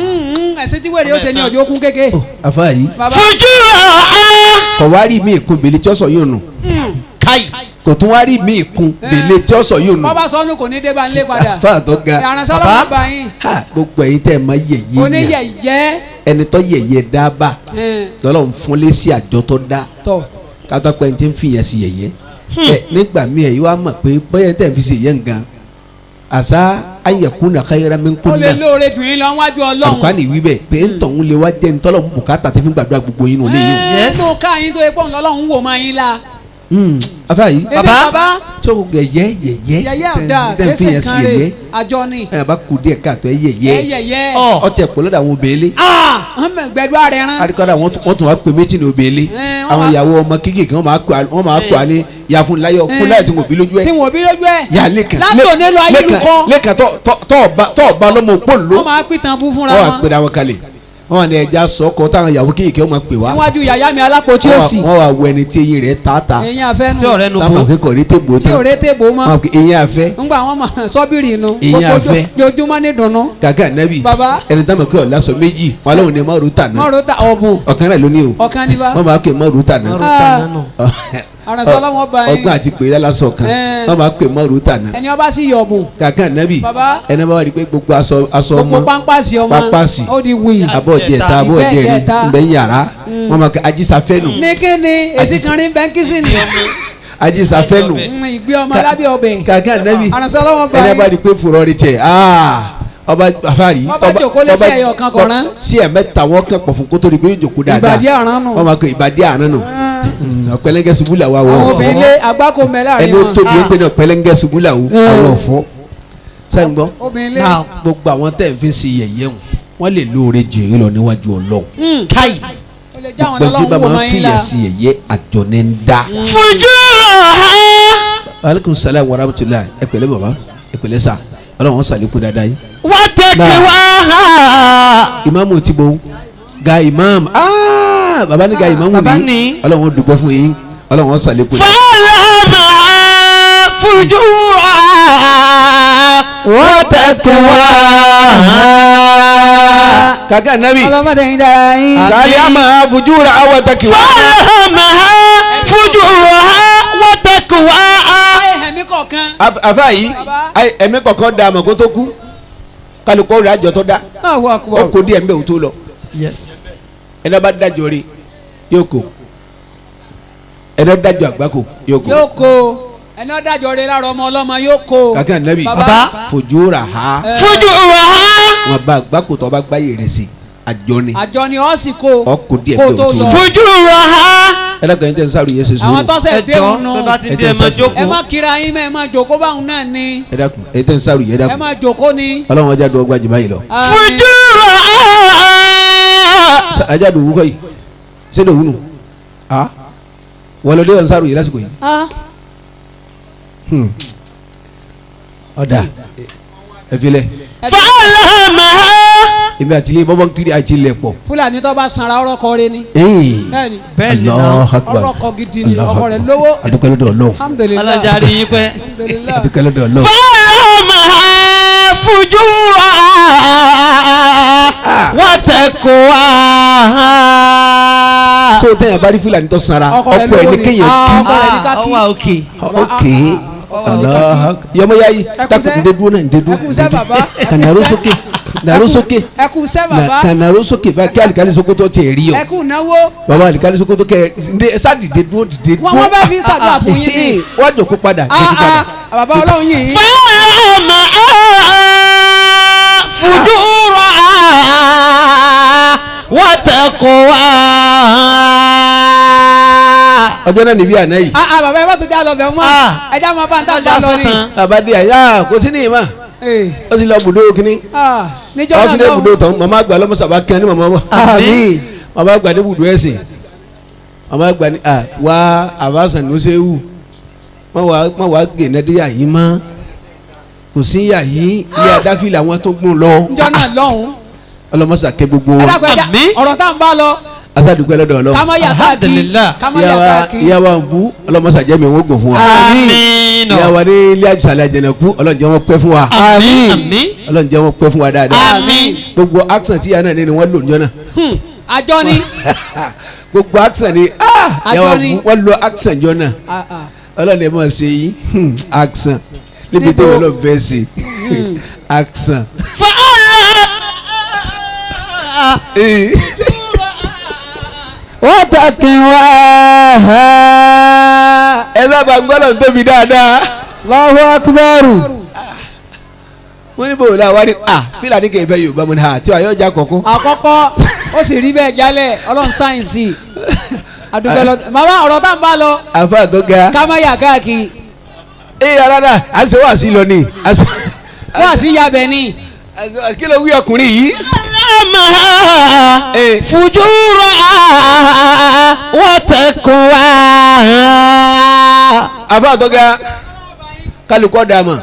Ẹ̀sìn tí wèrè ó ṣe ní ọjọ́ kún kéke. Ó, àfa yìí Bàbá. Fujuraha. kò wá rí mi ìkun bèlè tí ó sọ yóò nù Kai. kò tún wá rí mi ìkun bèlè tí ó sọ yóò nù. Bọ́bá sọnù kò ní dé bá ń lé padà. àfa tó ga Àránṣọ́lá Bàbá. wọn bá yín. ha gbogbo ẹ̀yin tẹ́ ẹ máa yẹ̀yẹ́ yẹn Oníyẹ̀yẹ́. ẹni tó yẹ̀yẹ́ dábà tọ́lọ́ ń fún lé sí àjọ tó dá Tọ̀. kátó pé ẹni tí ń fìyàn sí yẹ̀yẹ́ ẹ nígbà míì ẹ yìí wá mọ̀ pé bóyá tẹ̀ ń fi sí yẹ̀yẹ́ nǹkan àṣà ayẹ̀kúnà khayran min Ó lè kunna lóore jù yín lọ wájú Ọlọ́run. àlùkò ìwí bẹ́ẹ̀ pé ń tọ̀hún lè wá jẹ́ ntọ́lọ́ ń bùkátà tẹ́ fi gbàdúrà gbogbo yín nù léyìn o. Yes. Nínú káyín tó epo ńlọ́lọ́run wò máa yín la. Afa yìí. Baba tó yẹyẹ yẹyẹ yẹyẹ ọ̀dà tẹ̀ ń fi kẹsẹ̀ yẹn sí kan rè yẹyẹ àjọ ni ẹ̀ bá kú díẹ̀ káàtó ẹ yẹyẹ yẹyẹ. ọtí ẹ̀ pọ̀ lọ́dọ̀ àwọn obìnrin gbẹdúrà rẹ rán. arikọ́dà wọ́n tún wá pè méjì ní obìnrin Ẹ̀, wọ́n àwọn wá- ìyàwó ọmọ kéékèèké wọ́n máa kó àní ya fún láyọ̀ fún láyọ̀ tí mo bí lójú ẹ̀ tí wọn ò bí lójú ẹ. yà lẹ́kàn látòní lọ ayélujára lẹ́kàn tọ́ ọba lọ́mọ òpó ló wọ́n máa pìtàn bú fúnra wọ́n wá wọn. pèrè àwọn kalẹ̀ wọ́n wà ní ẹja sọ́kọ táwọn ìyàwó kéékèèké wọ́n máa pè wá níwájú yàyà mi alápòtí òsì wọ́n wá wọ ẹni tí eyín rẹ̀ tààtà eyín afẹ́nu tí ọ̀rẹ́ nu táwọn bò akẹ́kọ̀ọ́ rí tèbó tí tán òré tèbó mọ́ wọ́n pe eyín afẹ́ ńgbà wọn mọ sọ́bìrì inú Eyín afẹ́. jojúmọ́ ní dùnnú kàkà nẹ́bì Bàbá. ẹni táwọn akẹ́kọ̀ọ́ lásọ méjì wọn lóun ní mọ́rù tà náà mọ́rò ta ọ̀bùn ọ̀kan rẹ̀ lóní o ọ̀kan ní bá wọ́n máa pè mọ́rù tà náà márùn tàná nù. àránṣọ́ wọn bá yín ọgbọ́n àti pè é lásọ kan Ẹ̀. wọ́n máa pè mọ́rù tà náà ẹni ọba sì yọ ọ̀bùn kàkà nẹ́bì Bàbá. ẹni bá wà ní pé gbogbo aṣọ aṣọ ọmọ gbogbo pápásì ọmọ pápásì. ó di wì abọ́ díẹ̀ ta abọ́ Ìgbẹ́ díẹ̀ rí ìjẹta. nbẹ yàrá wọ́n máa kẹ́ ajísafẹ́nu ní kíni èsì kan rí bẹ́ńkìsì ni ajísafẹ́nu ìgbé ọmọ lábẹ́ ọbẹ̀ kàkà nẹ́bì àránṣọ́ wọn bá ẹni bá yín rí pé fúrọ́ rí tiẹ̀ aa ọba afárí Ọba jòkó lé sí ẹyọ kan kọ̀ọ̀rán. sí ẹ̀ mẹ́ta wọ́n kàn pọ̀ fún kótó rí pé yóò jòkó dáadáa ìbàdí àrán nù wọ́n máa kẹ́ ìbàdí àrán nù ọ̀pẹ̀lẹ́ngẹ́ ṣubú làwọn àwọn àwọ̀ obìnrin lé àgbákò mẹ́ láàrin ẹni ó wọn tóbi ó pé ní ọ̀pẹ̀lẹ́ngẹ́ ṣubú làwọn àwọ̀ ọ̀fọ́ sẹ́yìn gbọ́ obìnrin lé Now. gbogbo àwọn tẹ̀ ń fi ṣe yẹ̀yẹ́ wọn wọ́n lè lóore jù yín lọ níwájú Ọlọ́run káyì. ó lè jáwọn gbogbo tí ọlọ́run bá wò máa mọ́ ń yín la fìyà sí yẹ̀yẹ́ àjọ ní ń dá. fujuraha. aleykum salaam wa rahmatulah ẹ pẹ̀lẹ́ baba ẹ pẹ̀lẹ́ sa Ọlọ́run sàlékún dáadáa yìí. watakiwaha. ìmáàmù ti bo ga imam baba ní ga imam Baba ní ní. Ọlọ́run dúpẹ́ fún yín Ọlọ́run sàlékún. فألهمها فجورها وتقواها kàkà nabi ọlọ́mọdé yín dára yín kàlí àmà fujura awàtàkì wa. فألهمها فجورها وتقواها ẹ̀mí kọ̀ọ̀kan àfa yìí ẹ̀mí kọ̀ọ̀kan da àmọ̀ kó tó kú kálukọ́ rẹ̀ àjọ tó dá Allahu ó akbar kó díẹ̀ ń bẹ̀ wò tó lọ. Yes. ẹni bá dájọ́ rí yóò kó ẹni dájọ́ àgbákò yóò kó yóò kó ẹni ọ̀dájọ́ rẹ lára ọmọ ọlọ́mọ yóò kó kàkà nabi Baba. fujura ha فجورها wọn bá àgbákò tó bá gbáyé rẹ̀ sí àjọ ni àjọ ni ọ́ sì kó ọ kó díẹ̀ kó ń bẹ̀ tó wò tó lọ lọ. فجورها ẹ dákun ẹni tẹ́ ń sáré yẹn ṣe àwọn sùúrù tọ́sẹ̀ dé òun nù ẹ bá ti dé ẹ máa ẹ jókòó. má kíra yín mẹ́ ẹ má jòkó báwọn náà ni ẹ dákun ẹni tẹ́ ń sáré yẹn ẹ dákun má jòkó ni. Ọlọ́run ọjà dùn ọgbà jù báyìí lọ. Àmín. فجورها ajá dùn wúkọ yìí ṣé dùn wúnú a wọ́n lọ dé ọ̀n sáré yìí lásìkò yìí. Ah, ọ̀dà ẹ filẹ̀ فألهمها èmi àti ilé bọ́bọ́ ń kiri àti ilẹ̀ pọ̀. Fúlàní tó bá sanra ọ̀rọ̀ kọ rẹ ni bẹ́ẹ̀ni Bẹ́ẹ̀ni náà. Allahu Akbar. ọ̀rọ̀ kọ gidi ni Allahu ọkọ rẹ̀ Akbar. lówó adúpẹ́ lọ́dọ̀ Ọlọ́run alhamdulilayi alájà rí yín pẹ́. alhamdulilayi adúpẹ́ lọ́dọ̀ Ọlọ́run. فألهمها فجورها وتقواها so tẹ́yìn bá rí Fúlàní tó sanra ọkọ rẹ̀ ọkọ ẹ̀ lówó ní ni kéèyàn Ah, kí ọkọ rẹ̀ ní ká kí ó wà òkè. ok Allahu Akbar. yọmọ ya yìí Ẹ kú dákun sẹ́. ǹdẹ dúró náà ǹdẹ dúró ẹ kú sẹ́ bàbá ẹ kú kànàró sẹ́. sókè nàró sókè ẹ kú sẹ́ bàbá kànàró sókè báyìí kí alikali sokoto tẹ̀ rí o ẹ kú náwó baba alikali sokoto kẹ ǹdẹ sá dìde dúró dìde dúró wọ́n bá fi ṣàdúrà fún yín ni. wọ́n jòkó padà Ah, jòkó padà ah, bàbá ọlọ́run yìí فألهمها فجورها وتقواها ọjọ́ náà níbí àná yìí Ah, ah, bàbá ẹ má tún já lọ bẹ̀ mọ́ Ah. ẹ já máa bá ń tà bá lọ ni. baba dé àyà kò sí ní ìmọ̀ Eh, ó sì lọ bùdó kínní ah, níjọ́ ó náà sì dé lọ́hùn. bùdó tán màmá àgbà lọ́mọ́sàbá kẹ́ ní màmá wa Àmín. màmá àgbà ní bùdó ẹ̀sìn màmá àgbà ní à wá àbáṣà ní ó ṣe wù má wá gènà dé yàyí mọ́ kò sí yàyí ilé adáfi làwọn tó gbọ́n lọ níjọ́ náà lọ́hùn. ọlọ́mọ́sà kẹ́ gbogbo ẹ wọn dákun ẹ já Àmín. ọ̀rọ̀ tá à ń bá lọ asádùúgbò lọ́dọ̀ Ọlọ́run ká má yà káàkiri Alhamdulillah. ká má yà káàkiri. ìyá wa ń bú ọlọ́mọ́sà jẹ́ mi wọ́n gùn fún wa Àmín. ìyá wa ní ilé àjàlẹ̀ àjẹnàkú Ọlọ́run jẹ́ wọn pẹ́ fún wa Àmín. Àmín. Ọlọ́run jẹ́ wọn pẹ́ fún wa dáadáa Àmín. gbogbo accent tí ìyá náà ní ni wọ́n lò níjọ́ náà àjọ ni. gbogbo accent ni Àjọ ìyá wa ni. bú wọ́n lo accent jọ náà Ah, ah. Ọlọ́run ẹ̀ mọ̀ ṣe yí accent níbi tó wọ́n lọ fẹ́ ṣe accent. فألهمها وتقواها ẹ sábà gbọ́dọ̀ tóbi dáadáa Allahu akbar wọ́n ní bòwò náà wá ní à fílàní kì í fẹ́ Yorùbá mu ní à tí wàá yọjà kọ̀ọ̀kan. àkọ́kọ́ ó sì rí bẹ́ẹ̀ jálẹ̀ ọlọ́run sáyẹ̀nsì Adúgbò lọ màmá ọ̀rọ̀ tá n bá lọ. Àfa tó ga. Ká má yà káàkiri. Ee rárá à ń ṣe wá sí lọ ni. Wá sí yabẹ ni. Kí ló wí ọkùnrin yìí. Alamaha fujuraha wa taqwaha. Àfa tó ga kálukọ́ dà mọ̀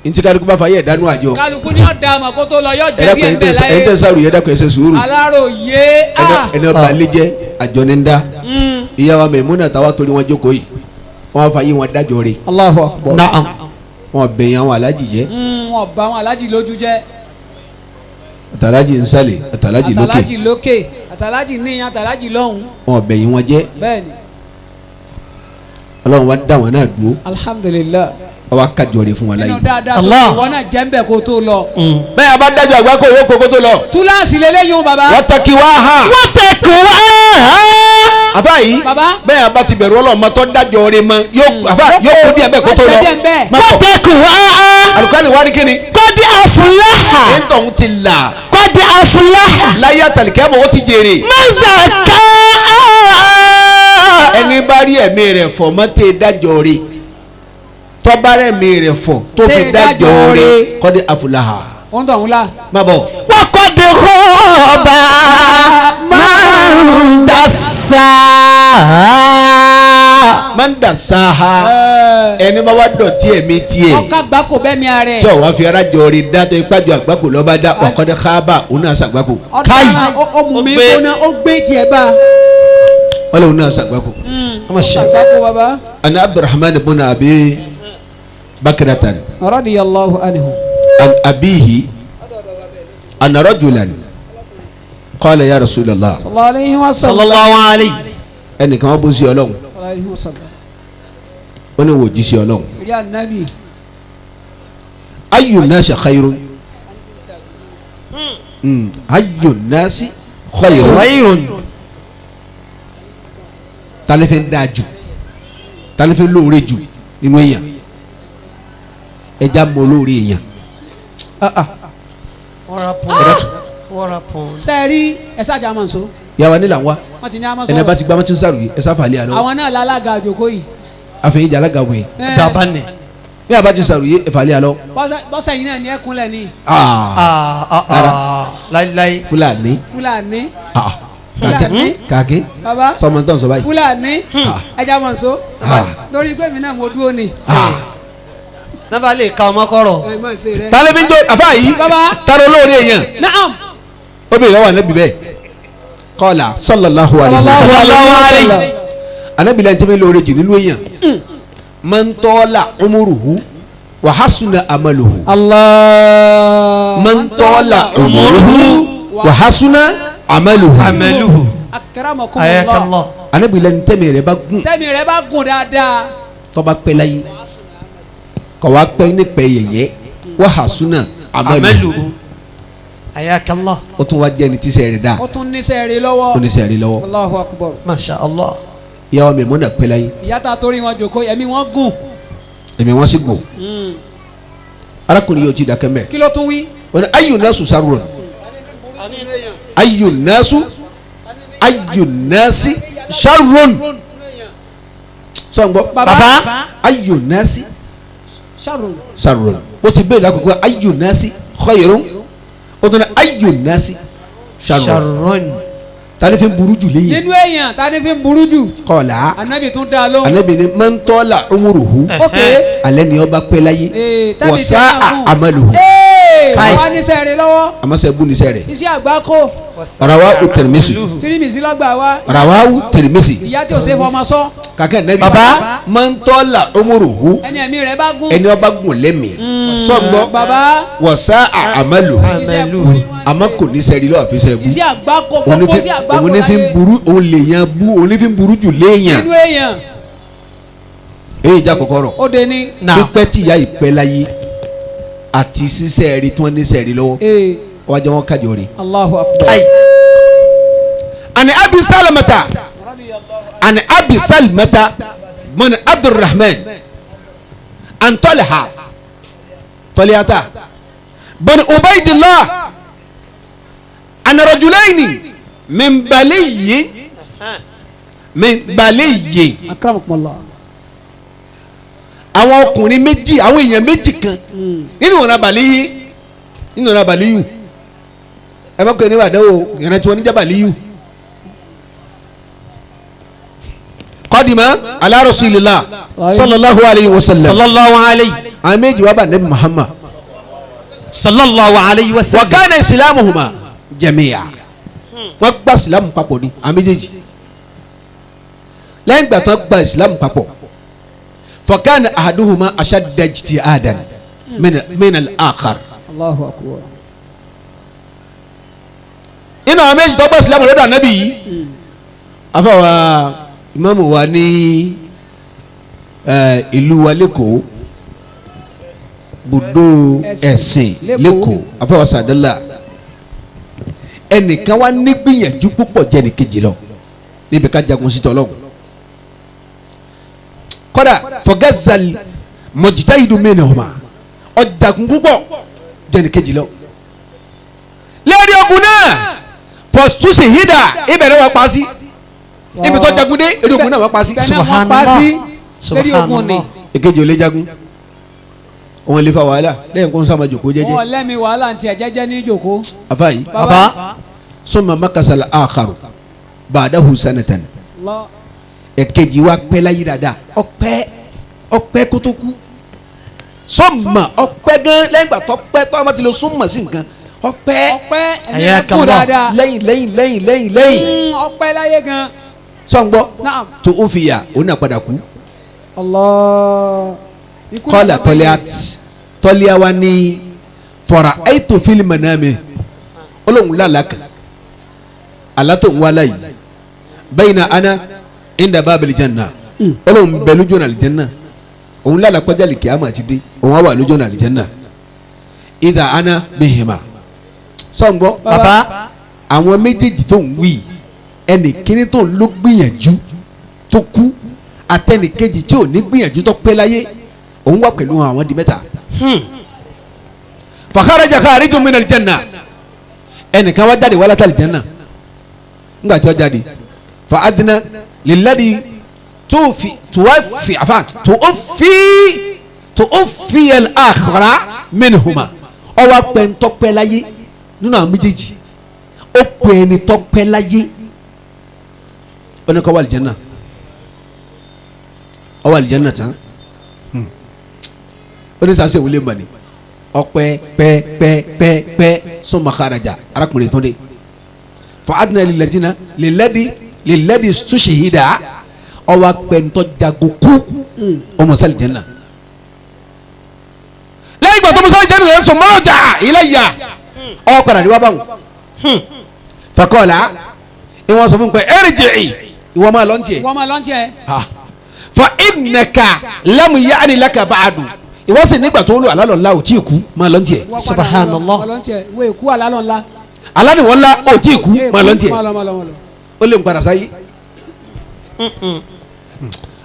ntí kálukú bá fa yẹ dánú àjọ. Kálukú ni ó dà mọ̀ kó tó lọ yọ jẹ́ díẹ̀ bẹ́ẹ̀ láyé. Ẹ̀yin tẹ̀ sáré yẹ dákun ẹ ṣe sùúrù. Aláròye a. Ẹni ọba alẹ́ jẹ́ àjọ ní ń dá. Ìyá wa Maimuna táwa torí wọn jókòó yìí wọn fa yé wọn dájọ́ rẹ̀. Allahu Akbar. Naam. Wọn bẹ̀yìn àwọn alájì jẹ́. Wọn bá àwọn alájì lójú jẹ́. Àtàlájì nsàlẹ̀ àtàlájì lókè. Àtàlájì lókè àtàlájì níyìn àtàlájì lọ́hùn. Wọn bẹ̀yìn wọn jẹ́. Bẹ́ẹ̀ni. Ọlọ́run wa dá wọn náà dúró. Alhamdulillah. Ọwọ́ akájọ rẹ̀ fún wọn láyé. Nínú dáadáa tó ti wọ́n náà jẹ́ ń bẹ̀ kó tó lọ. Bẹ́ẹ̀ a bá dájọ́ àgbá kó owó kókó tó lọ. Túláàsì lélẹ́yìn baba. Wọ́n wá ha. Wọ́n tẹ̀kí wá ha. Àfa yìí bẹ́ẹ̀ a bá ti bẹ̀rù Ọlọ́run mọ́tọ́ dájọ́ rẹ̀ mọ́ àfa yóò kó díẹ̀ bẹ́ẹ̀ kó tó lọ. Wọ́n tẹ̀kí wá ha. Alukani wá ní kíni. Kọ́dí afúláhà. Ẹ̀ńtọ̀hún ti là. Kọ́dí afúláhà. Láyé àtàlìkẹ́ mọ̀ ó ti jèrè. Mọ́sàká. Ẹni bá rí ẹ̀mí rẹ̀ fọ̀ mọ́ tẹ́ dájọ́ rẹ̀ tọ́ba rẹ̀ mi rẹ̀ fọ̀ tó fi dájọ́ rẹ̀ kọ́dí afúláhà. Ó ń tọ̀ ń la. Má bọ̀. Wọ́n kọ́ di kọ́ọ̀bà máa ń dà sáà. Máa ń dà sáà. Ẹni bá wá dọ̀tí ẹ̀mí tiẹ̀. Ọkà gbáko bẹ́ẹ̀ mi ara ẹ̀. Tí o wá fi ara jọ rí dá tó ipá jọ àgbákò lọ́ba dá ọ̀kọ́dẹ́ káábà òun náà ṣàgbákò. Káyì. Ó mú mi gbóná ó gbé tiẹ̀ bá. Wọ́n lòun náà ṣàgbákò. Ṣàgbákò bàbá. Ana Abdulrahman ibn Abi Bakratan. Radiyallahu anhu. An abihi anna rajulan qala ya Rasulallah. Sallallahu alayhi wa sallam. Sallallahu alayhi. Ẹnìkan wọ́n bó sí Ọlọ́run. Sallallahu alayhi wa sallam. Wọ́n ní wò jí sí Ọlọ́run. Rí ànábì. Ayyu nasi khayrun. Ayyu nasi khayrun. Khayrun. Talẹ́fẹ̀ ń dáa jù talẹ́fẹ̀ lóore jù nínú èèyàn ẹja mọ lóore èèyàn. Sẹ́ẹ̀rí ẹ̀sà àjà máa ń so. Yàrá ni là ń wá Wọ́n ti ní àmọ́ sọ̀rọ̀. ẹni bá ti gbá mọ́tí ń sàrò yìí ẹ̀sà fàlẹ́ àlọ́. Àwọn náà lálága àjòkó yìí. Àfẹ̀yìn jàlága wọ̀nyí. Dàbá ni. Bí a bá ti sàrò yìí ẹ̀fàlẹ́ àlọ́. Bọ́sẹ̀ yìí náà ní ẹ̀kúnlẹ̀ ni. Láíláí. Fúlàní. Fúlàní. Fúlàní. Kàkí. Baba. Sọmọ tó ń sọ báyìí. Fúlàní. Ẹja mọ̀ nso. Lórí pé mi náà mo dúró ni. Nàbà lè ka ọmọ kọrọ. Tálẹ́ fi ń jó àfa yìí. Tálẹ́ olóore èèyàn. Naam. Obìnrin lọ́wọ́ ànábì bẹ́ẹ̀. Kọ́lá sallallahu alayhi wa sallam. Ànábì lẹ́yìn tó fi lóore jù nínú èèyàn. Man tala umuruhu wa hasuna amaluhu. Allah. Man tala umuruhu wa hasuna amaluhu. Amaluhu. Akramakumullah. Ànábì lẹ́yìn tẹ́mi rẹ̀ bá gùn. Tẹ́mi rẹ̀ bá gùn dáadáa. Tó bá pẹ́ láyé. Kọ̀ wá pẹ́ ní pẹ́ yẹ̀yẹ́ wa hasuna amaluhu. Ayakallah. Ó tún wá jẹ́ ní tíṣẹ́ rẹ̀ dáa. Ó tún níṣẹ́ rẹ̀ lọ́wọ́. Ó níṣẹ́ rẹ̀ lọ́wọ́. Allahu akbar. Masha Allah. Ìyá wa Maimuna pẹ́ láyé. Ìyá ta torí wọn jòkó ẹ̀mí wọn gùn. Ẹ̀mí wọn sì gùn. Arákùnrin yóò ti dákẹ́ mẹ́. Kí ló tún wí. Wọ́n ní ayu nasu sarun. Ayu nasu ayu nasi sarun. Sọ̀ngbọ́. Baba. Ayu nasi sarun. Sarun. O ti bẹ́ẹ̀ lákòókò ayu nasi khayrun. O tún ní ayu nasi sarun. Tani fi burú jù léyìn. Nínú èèyàn tani fi burú jù. Kọ́lá. Anabi tún dá lóhùn. Anabi ni man tala umuruhu. Ok. Alẹ́ ni ọba pẹ́ láyé. Wa sa'a amaluhu. Wọ́n ní sẹ́rẹ̀ lọ́wọ́. A ma sẹ́ bú ní sẹ́rẹ̀. Iṣẹ́ àgbákò. Rawahu Tirmidhi. Tirmidhi lọ́gbà wa. Rawahu Tirmidhi. Ìyá tí o ṣe fọmọ sọ. Kàkẹ́ nẹ́bí. Baba. Man tala umuruhu. Ẹni ẹ̀mí rẹ̀ bá gùn. Ẹni ọba gùn lẹ́mìí. Sọ́gbọ́. Baba. Wa sa'a amaluhu. Àmọ́ kò ní sẹ́rí lọ́wọ́ àfi sẹ́gun. Iṣẹ́ àgbákò gbogbo iṣẹ́ àgbákò láyé. Òun ní fi ń burú òun lè yan bú òun ní fi ń burú jù léèyàn. Nínú èèyàn. Èyí ìjà kọ̀kọ́ rọ̀. Ó de ní. Pípẹ́ tí ìyá ìpẹ́ láyé àti sísẹ́ rí tí wọ́n ní sẹ́rí lọ́wọ́. Wọ́n á jẹ́ wọ́n kájọ rí. Allahu akbar. Àní Abi Salamata àní Abi Salamata mọ̀nà Abdulrahman Antọ́lẹ̀ha Tọ́lẹ̀yàtà bọ̀nà Ubaydillah ana rajulaini min baliyi Min baliyyi. Akramakumullah. Àwọn ọkùnrin méjì, àwọn èèyàn méjì kan nínú ìran bàlíyí, nínú ìran bàlíyù. Ẹ bá kọ́ ẹni wà dánwò ìran tí wọ́n ní jẹ́ bàlíyù. Qadima ala rasulillah sallallahu alayhi wa sallam. Sallallahu alayhi. Àwọn méjì wá bá nabi Muhammad. Sallallahu alayhi wa sallam. Wa kana islamuhuma jami'a. Wọ́n gba ìsìlámù papọ̀ ni àwọn méjèèjì. Lẹ́yìn ìgbà tán gba ìsìlámù papọ̀, fakana ahaduhuma ashadda ijtihadan min al-akhar. Allahu akbar. Inú àwọn méjì tó gba ìsìlámù lọ́dọ̀ ànábì yìí, afọwọ́ ìmáàmù wa ní ìlú wa lẹ́kọ̀ọ́, bùdó ẹ̀sìn lẹ́kọ̀ọ́, afọwọ́ sàdálà, ẹnìkan wa ní gbìyànjú púpọ̀ jẹ́ ẹnìkejì lọ níbi ká jagun sí tọ́lọ́hun. Kódà fọgẹ́zàlì mọ̀jìtáyìdù minhuma, ọ̀jagun púpọ̀ jẹ́ ẹnìkejì lọ. Lẹ́ẹ̀rí ogun náà fọ̀túnṣe hídà ibẹ̀rẹ̀ wọn pa sí, ibi tó jagun dé eré ogun náà wọ́n pa sí. Subhanallah. Subhanallah. Èkejì ò lè jagun, òun lè fa wàhálà lẹ́yìn kó ń sábà jòkó jẹ́jẹ́. Wọn lẹ́mi wàhálà ntí ẹ̀ jẹ́jẹ́ ní jòkó. Afa yìí. Baba. Summa makasal akharu ba'dahu sanatan. Èkejì wa pẹ́ láyé dáadáa, ọpẹ́ ọpẹ́ kótó kú. Summa ọpẹ́ gan lẹ́yìn gbà tó pẹ́ tó a ma ti lo summa sí nǹkan ọpẹ́. Ọpẹ́ ẹ̀mí kú dáadáa. Lẹ́yìn lẹ́yìn lẹ́yìn lẹ́yìn lẹ́yìn. Ọpẹ́ láyé gan. Sọ̀ngbọ́ tó o fi yà ó nà padà kú. Allah. Kọ́lá tọ́líà wa ní fọ̀rọ̀ àìtó fílímù náà mi olóhùn lálàá kan alátó ń wá láyìí bayna ana inda babil janna olóhùn bẹ lójú ọ̀nà àlìjẹ́nà òun lálàá kọjá lè kíá mà ti dé òun wà lójú ọ̀nà àlìjẹ́nà idha ana bihima. Sọ̀ngbọ́ baba àwọn méjèèjì tó ń wí ẹnì kíní tó ń ló gbìyànjú tó kú àtẹnìkejì tí ò ní gbìyànjú tó pẹ́ láyé òun wà pẹ̀lú àwọn di mẹ́ta. Fakharaja kharijun minal janna ẹnìkan wá jáde wá láti àlìjẹ́nà ńgbà tí wọ́n jáde fa adina lilladhi tuwaffi afa tuwaffi al-akhara minhuma ọwọ́ pẹ̀ntọ́pẹ́ láyé nínú àwọn méjèèjì ó pè ẹni tọ́pẹ́ láyé ó ní kó wá àlìjẹ́nà ó wá àlìjẹ́nà tán ó ní sase wọlé mọ̀ ni ọpẹ́ pẹ́ pẹ́ pẹ́ pẹ́ summa kharaja arákùnrin tó dé fa adina lilladina lilladhi stushhida ọwọ́ pẹ̀ntọ́ jago kú ọmọ sálì jẹ́nà lẹ́yìn ìgbà tó mọ sálì jẹ́nà lẹ́yìn sọ mọ́jà ilayya ọwọ́ padà ní wá báwọn faqala ìwọ̀n sọ fún pé irji'i ìwọ máa lọ́ntì ẹ̀ ìwọ máa lọ́ntì ẹ̀ fa innaka lam ya'ni laka ba'du ìwọ sì nígbà tó ń lo àlálọ̀ ńlá ò tí ì kú máa lọ́ntì ẹ̀. Subhanallah. Ìwọ èkú àlálọ̀ ńlá. Alánìwọ̀ ńlá ò tí ì kú máa lọ́ntì ẹ̀. Ó lè ń padà sáyé.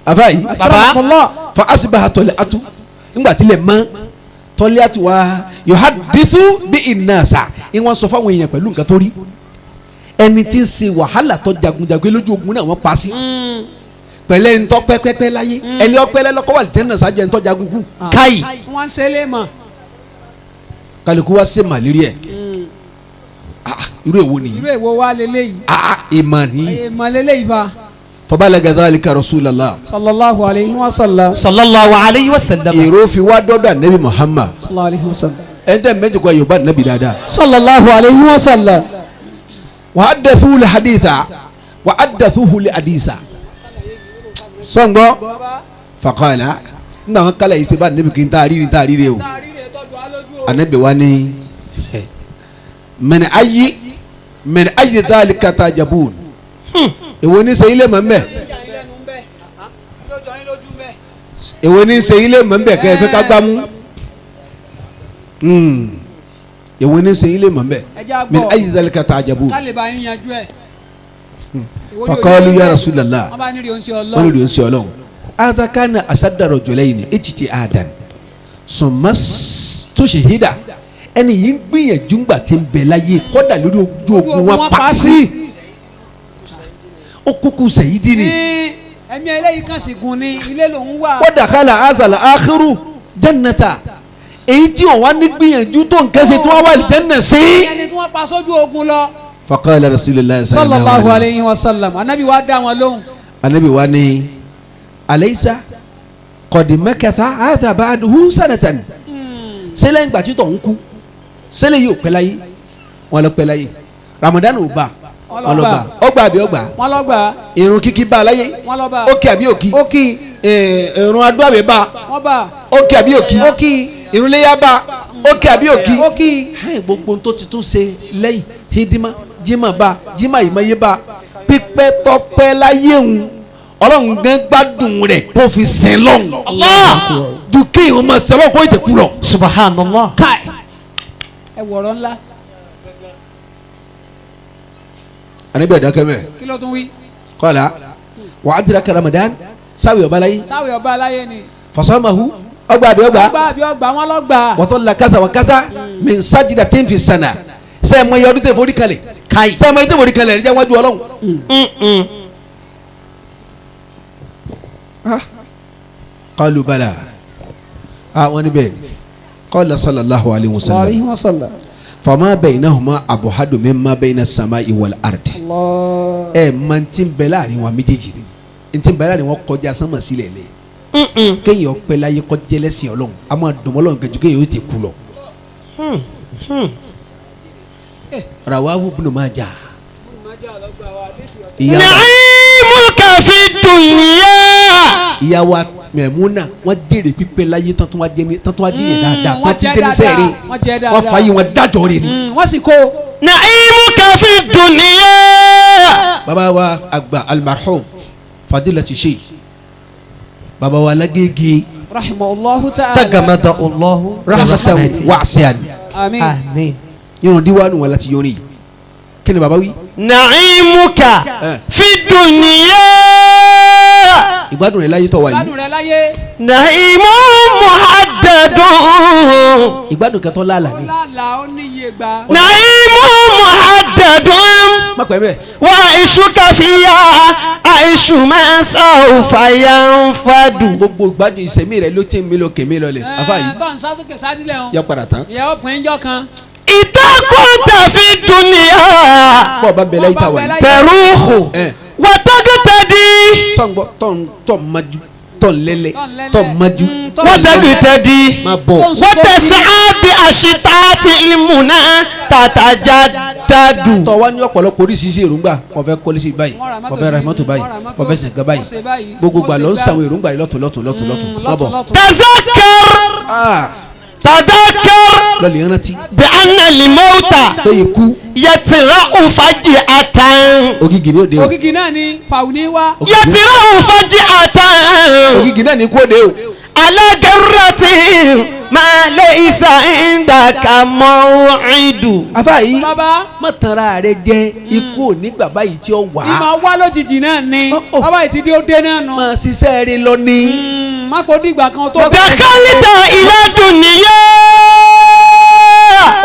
Àfa yìí. Baba. Fa asibaha tọ́lẹ̀ atu ńgbà tilẹ̀ mọ́ tọ́lẹ̀ atu wa yuhaddithu bí innasa ìwọ̀n sọ fáwọn èèyàn pẹ̀lú nǹkan tó rí. Ẹni tí ń ṣe wàhálà tó jagunjagun lójú ogun náà wọ́n pa sí pẹ̀lẹ́ ẹni tó pẹ́pẹ́pẹ́ láyé ẹni ọpẹ́ lọ́kọ́ wà lẹ́tẹ̀ẹ́ náà sáájú ẹni tó jagun kú. Káyì. Wọ́n ṣe lé mọ̀. Kálukú wá ṣe màlérí ẹ̀ irú èwo nìyí. Irú èwo wá leléyìí. Ìmọ̀ nìyí. Ìmọ̀ leléyìí fa. Fabalaga dhalika Rasulallah. Sallallahu alayhi wa sallam. Sallallahu alayhi wa sallam. Èrò fi wá dọ́dọ̀ Ànábì Muhammad. Sallallahu alayhi wa sallam. Ẹ̀ ń tẹ́ mẹ́jọ kọ́ Yorùbá Ànábì dáadáa. Sallallahu alayhi wa sallam. Wa haddathuhu al-haditha wa haddathuhu al-haditha sọ̀ngbọ́ faqala ńgbà wọn kálẹ̀ yìí sèbá anabi kì í ta àríri ta àríri o anabi wa ni min ayyi dhalika tajabun èwo ní sẹ́yìn lè mọ̀ mbẹ́ èwo ní sẹ́yìn lè mọ̀ mbẹ́ kẹ́ ẹ fẹ́ ká gbá mú èwo ní sẹ́yìn lè mọ̀ mbẹ́ min ayyi dhalika tajabun faqalu ya Rasulallah wọ́n ní oṣù ọlọ́run hadha kana ashadda rajulayni ijtihadan summa stushhida ẹni yìí ń gbìyànjú ńgbà tí ń bẹ láyé kọ́dà lórí ojú ogun wọn pa sí. Ó kúkú sẹ̀yídì ni. Ẹ̀mí eléyìí kan sì gùn ni ilé lòún wà. Wa dakhala azal akhiru jannata, èyí tí òun wá ní gbìyànjú tó nǹkan ṣe tí wọ́n wà lìjẹ́nà sí. Ẹni tí wọ́n pa sójú ogun lọ. Faqala rasulillah sallallahu alayhi wa sallam, anabi wa dá wọn lóhùn. Anabi wa ni alaysa qad makatha hadha ba'duhu sanatan, sẹlẹ̀ ń gbàtí tọ̀ ń kú sẹlẹ̀ yìí ò pẹ́ láyé, wọn lọ pẹ́ láyé, Ramadan ò bá wọn lọ bá ọgbà àbí ọgbà, wọn lọ gbà, irun kíkí bá a láyé, wọn lọ bá, ó kí àbí òkí, ó kí, irun adó àbí bá, wọn bá, ó kí àbí òkí, ó kí, irun léyà bá, ó kí àbí òkí, ó kí. Gbogbo tó ti tún ṣe lẹ́yìn hidima jimá bá jimá ìmọ̀ye bá pípẹ́ tọ́pẹ́ láyé òun, ọlọ́run gán gbádùn rẹ̀ kó fi sin lọ́hùn ju kí ìhun máa sẹ́lọ̀ kó ètè kú lọ. Subhanallah. Káì ẹ wọ̀rọ̀ ńlá. Anabi adakẹ́mẹ́. Kí ló tún wí. Kọ́lá wà á dira Ramadan sáwì ọba láyé. Sáwì ọba láyé ni. Fasamahu ọgbà àbí ọgbà. Ọgbà àbí ọgbà wọn lọ gbà. Wọ́tọ́ la kasa wa kasa min sajida tí n fi sànà sẹ́yìn mọ iye ọdún tẹ̀ forí kalẹ̀. Káì. Sẹ́yìn mọ iye tẹ̀ forí kalẹ̀ ẹ̀ jẹ́ wájú ọlọ́run. Qalu bala, àwọn níbẹ̀ qala sallallahu alayhi wa sallam fama baynahuma abuhadu mimma bayna samai wal ardi. Ẹ mọ ntí bẹ láàrin wọn méjèèjì ni, ntí bẹ láàrin wọn kọjá sánmà sílẹ̀ lẹ, kéèyàn pẹ́ láyé kọjá lẹ́sìn ọlọ́run a máa dùnmọ́ lọ́run kẹjú kéèyàn ó ti kú lọ. Rawahu Ibn Majah. Na'imuka fi dunya. Ìyàwó Mẹ̀múnà wọ́n dèrè pípẹ́ láyé tán tó wá jẹ́ yẹn dáadáa, wọ́n ti dé ní sẹ́ẹ̀rì, wọ́n fa yìí wọ́n dájọ́ rẹ̀ ni. Wọ́n sì kó. Na'imuka fi dunya. Bàbá wa àgbà almarhum Fadilati Sheikh bàbá wa Lágége rahimahullahu ta'ala tagamada Allahu rahmatan wasi'an. Àmín. Àmín. Irun diwaanu wọn láti yọrin yìí, kí ni bàbá wí. Na'imuka fi dunya. Ìgbádùn rẹ láyé tó wà yìí. Ìgbádùn rẹ láyé. Na'imu muhaddadun. Ìgbádùn kẹtọ́ lálà ni. Ó lálà ó níye gbà. Na'imu muhaddadun. Má pẹ́ bẹ́ẹ̀. Wa aishuka fiya aishu ma sawfa yanfadu. Gbogbo ìgbádùn ìsẹ̀mí rẹ ló ti ń mi lọ kèmí lọlẹ̀. Afa yìí. Bá ń sásókè sádìlẹ̀ o. Yọ padà tán. Ìyá ọkùnrin jọ kan. Ìtàkùntà fi dunya. Bọ́ọ̀ bá bẹ láyé tá wà yìí. Tẹ̀rúhù. Wàtọ́gìtẹ̀dì. Sọ̀ngbọ́ tọ̀ maju tọ̀ lẹ́lẹ̀ tọ̀ maju. Wàtọ́gìtẹ̀dì. Má bọ̀. Wàtẹ̀sán bí àṣìta ti ìmúná tàtàjà dàdù. Tọ́ wa ní ọ̀pọ̀lọpọ̀ oríṣiríṣi èròǹgbà, kò fẹ́ kọ́lé sí báyìí, kò fẹ́ ra mọ́tò báyìí, kò fẹ́ sìnkà báyìí, gbogbo gbà ló ń sàwọn èròǹgbà yìí lọ́tún lọ́tún lọ́tún lọ́tún. Má bọ̀. Tazakar. Tadakar. Lọ́ọ̀lì rántí. Bí anna limauta. Pé ikú. Yẹtìrá òfàjì àtàn. Ògìgì ni ó de o. Ògìgì náà ni fàwùní wá. Yẹtìrá òfàjì àtàn. Ògìgì náà ni kú ó de o. Alágẹrẹtì máa lé isa ìdàkà mọ́ ìdù. Afa yìí má tanra rẹ jẹ, ikú ò ní gbà báyìí tí ó wà. Ìmọ̀ wá lójijì náà ni bàbá yìí ti di ó dé náà nù. Máa ṣiṣẹ́ rẹ lọ ní. Má kó dìgbà kan tó. Dàkálítà ìlàdùn nìyẹn.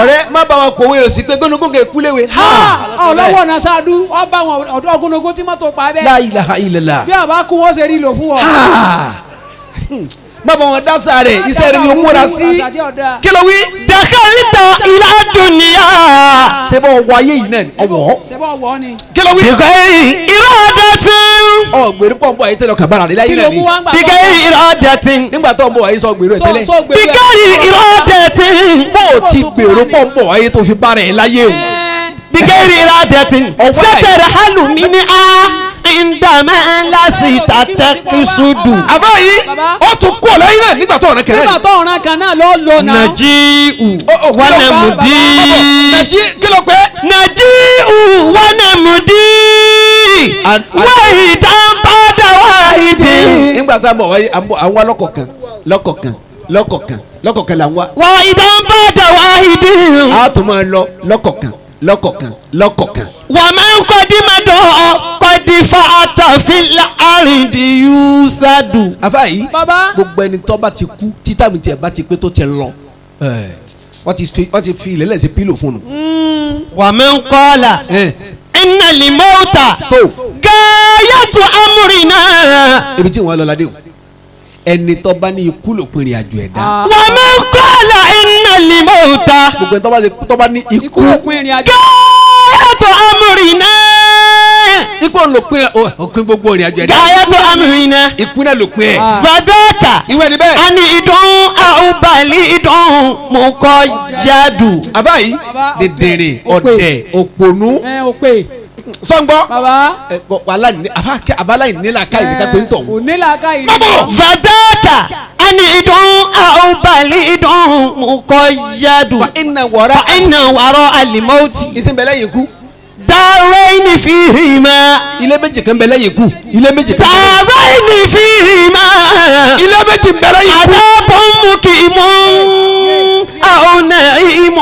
Ọ̀rẹ́ má bá wọn kòwé òsì pé gbónúgbóngbò èkúléwé. Ọlọ́wọ́ náà ṣáàdú ọba wọn ọ̀dọ́ ogúnogún tí mọ́tò pa bẹ́ẹ̀. La ilaha illallah. Bí àbá kú wọ́n ṣe rí lò fún ọ. Má bá wọn dásà rẹ̀, iṣẹ́ rẹ̀ ni ó múra sí. Kí ló wí? Dàkálítà ìlàdùn nìyà. Ṣé bọ́ wọ ayé yìí náà ni ọwọ́? Ṣé bọ́ wọ ni? Kí ló wí? Bìkẹ́ ìrọ̀dọ̀tì. Ọ̀gbèrú pọ̀ ń bọ̀ ayé tẹ́lẹ̀ ọkàn bára rẹ̀ láyé náà ni. Bìkẹ́ ìrọ̀dọ̀tì. Nígbà tó ń bọ̀ ayé sọ gbèrú ẹ̀ tẹ́lẹ̀. Bìkẹ́ ìrọ̀dọ̀tì. Bó o ti gbèrú pọ̀ ń bọ̀ ayé tó fi bára ẹ̀ láyé o. Bìkẹ́ ìrọ̀dọ̀tì. Sẹ́tẹ̀rẹ̀ hálùmí ni a ndàmẹ́ ńlá sí tàtẹ́kísùdù. Àbá yìí ó tún kú ọ̀lẹ́yìn náà nígbà tó ọ̀ràn kẹrẹ́. Nígbà tó ọ̀ràn kan náà ló lò náà. Nàjíù wánàmùdí. Nàjí kí ló pé. Nàjíù wánàmùdí. Wáyìdá bàdà wáyìdì. Nígbà tá a bọ̀ wáyé àwọn lọ́kọ̀ọ̀kan lọ́kọ̀ọ̀kan lọ́kọ̀ọ̀kan lọ́kọ̀ọ̀kan là ń wá. Wáyìdá bàdà wáyìdì. A tún máa lọ lọ́kọ̀ọ̀kan lọ́kọ̀ọ̀kan lọ́kọ̀ọ̀kan. Wà máa ń kọ́ dímọ̀dọ̀ kọ́dífà àtàfin àrìndì yúsàdù. Afa yìí gbogbo ẹni tó bá ti kú títà mi tiẹ̀ bá ti pé tó ti lọ wọ́n ti fi ilẹ̀ lẹ́sẹ̀ pílò fún un. Wà máa ń kọ́ la iná limọ́ta tó gáà. أمرنا Ibi tí wọ́n lọ ládé o, ẹni tó bá ní ikú lòpin ìrìn àjò ẹ̀dá. ومن قال إن الموت Gbogbo ẹni tó bá ní Ikú ikú lópin ìrìn àjò. غاية أمرنا ikú lòpin òpin gbogbo ìrìn àjò ẹ̀dá. غاية أمرنا Ikú náà lòpin ẹ̀. فذاك Ìwé ni bẹ́ẹ̀. عنيد أو بليد مقيد Àbá yìí Bàbá, dèdèrè òpè. ọ̀dẹ̀ òpònú Ẹ òpè. sọ́ngbọ́. Bàbá. Ẹ, aláìníla ká ìdíkà pé ń tọ̀ wọ́n. Onílàáká yìí. Bàbá. فذاك عنيد أو بليد مقيد Fa iná wọ̀rá. فإن وراء الموت Ìtì ń bẹ lẹ́yìn ikú. دارين فيهما Ilé méjì kan ń bẹ lẹ́yìn ikú. Ilé méjì kan. دارين فيهما Ilé méjì ń bẹ lẹ́yìn ikú. عذاب مقيم أو نعيم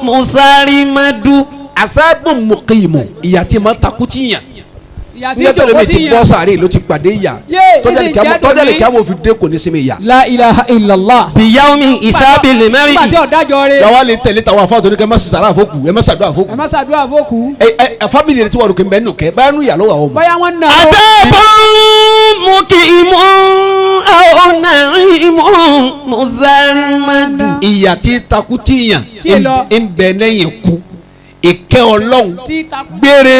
مسرمد Asábùn mùkìmù ìyá tí ma takú tí yàn. Ìyá tí Níjọ́ tó lè ìjòkó mi ti ti bọ́ yàn. sàárè ló ti pàdé ìyá. Yé, ìsìn jẹ́ Tọ́jà lè dùn kí àwọn òfin dé kò ní sinmi ìyá. La ilaha illallah. بيوم حساب المرء Nígbà tí ọ̀dájọ́ rẹ̀. Yàwá lè tẹ̀lé tàwọn afáàtò ní kẹ́ má sísàrà àfọkù ẹ má sàdúrà àfọkù. Ẹ má ṣàdúrà fókù. Ẹ ẹ fámìlì rẹ tí wọ́n rò kí n bẹ́ẹ̀ nù kẹ́ báyà nù yà lọ́wọ́ àwọn ọmọ. Bóyá wọ́n nà ó. عذاب مقيم أو نعيم مسرمد Ìyà tí takú tí yàn Tí ì lọ. ń bẹ lẹ́yìn ikú. Ìkẹ́ Ọlọ́run Tí takú. gbére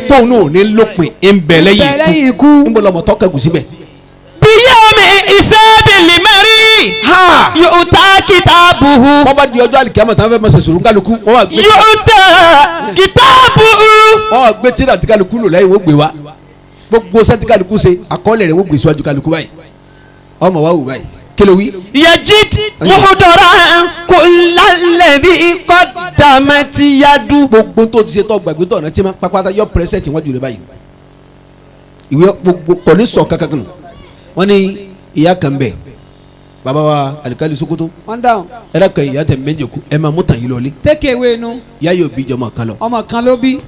tóun náà ò ní lópin ń bẹ Bẹ lẹ́yìn lẹ́yìn ikú. ikú. Ń bọ̀ lọ́mọ tọ́ka gùn síbẹ̀. بيوم حساب المرء Ha! يؤتى كتابه Wọ́n bá di ọjọ́ àlìkíyàmọ̀ táwọn fẹ́ máa ṣe sùúrù kálukú wọ́n wá gbé يؤتى كتابه wọ́n wá gbé tíra tí kálukú lò lẹ́yìn wọ́n gbé wa gbogbo sẹ́tí kálukú ṣe àkọọ́lẹ̀ rẹ̀ wọ́n gbé síwájú kálukú báyìí ọmọ wa wù báyìí kí ló wí. يجد محضرا كل الذي قدمت يده Gbogbo tó ti ṣe tó gbàgbé tó ọ̀nà tí ma pápátá yọ pírẹsẹ̀tì wájú rẹ̀ báyìí ìwé gbogbo kò ní sọ kankan nù wọ́n ní ìyá kan bẹ̀ bàbá wa alikali Sokoto Wọ́n dáhùn. ẹ̀rọ kan ìyá tẹ̀ méjì kú ẹ̀ máa mú tàn yín lọlé Take away nu. ìyá yóò bí jọmọ kan lọ Ọmọ kan ló bí.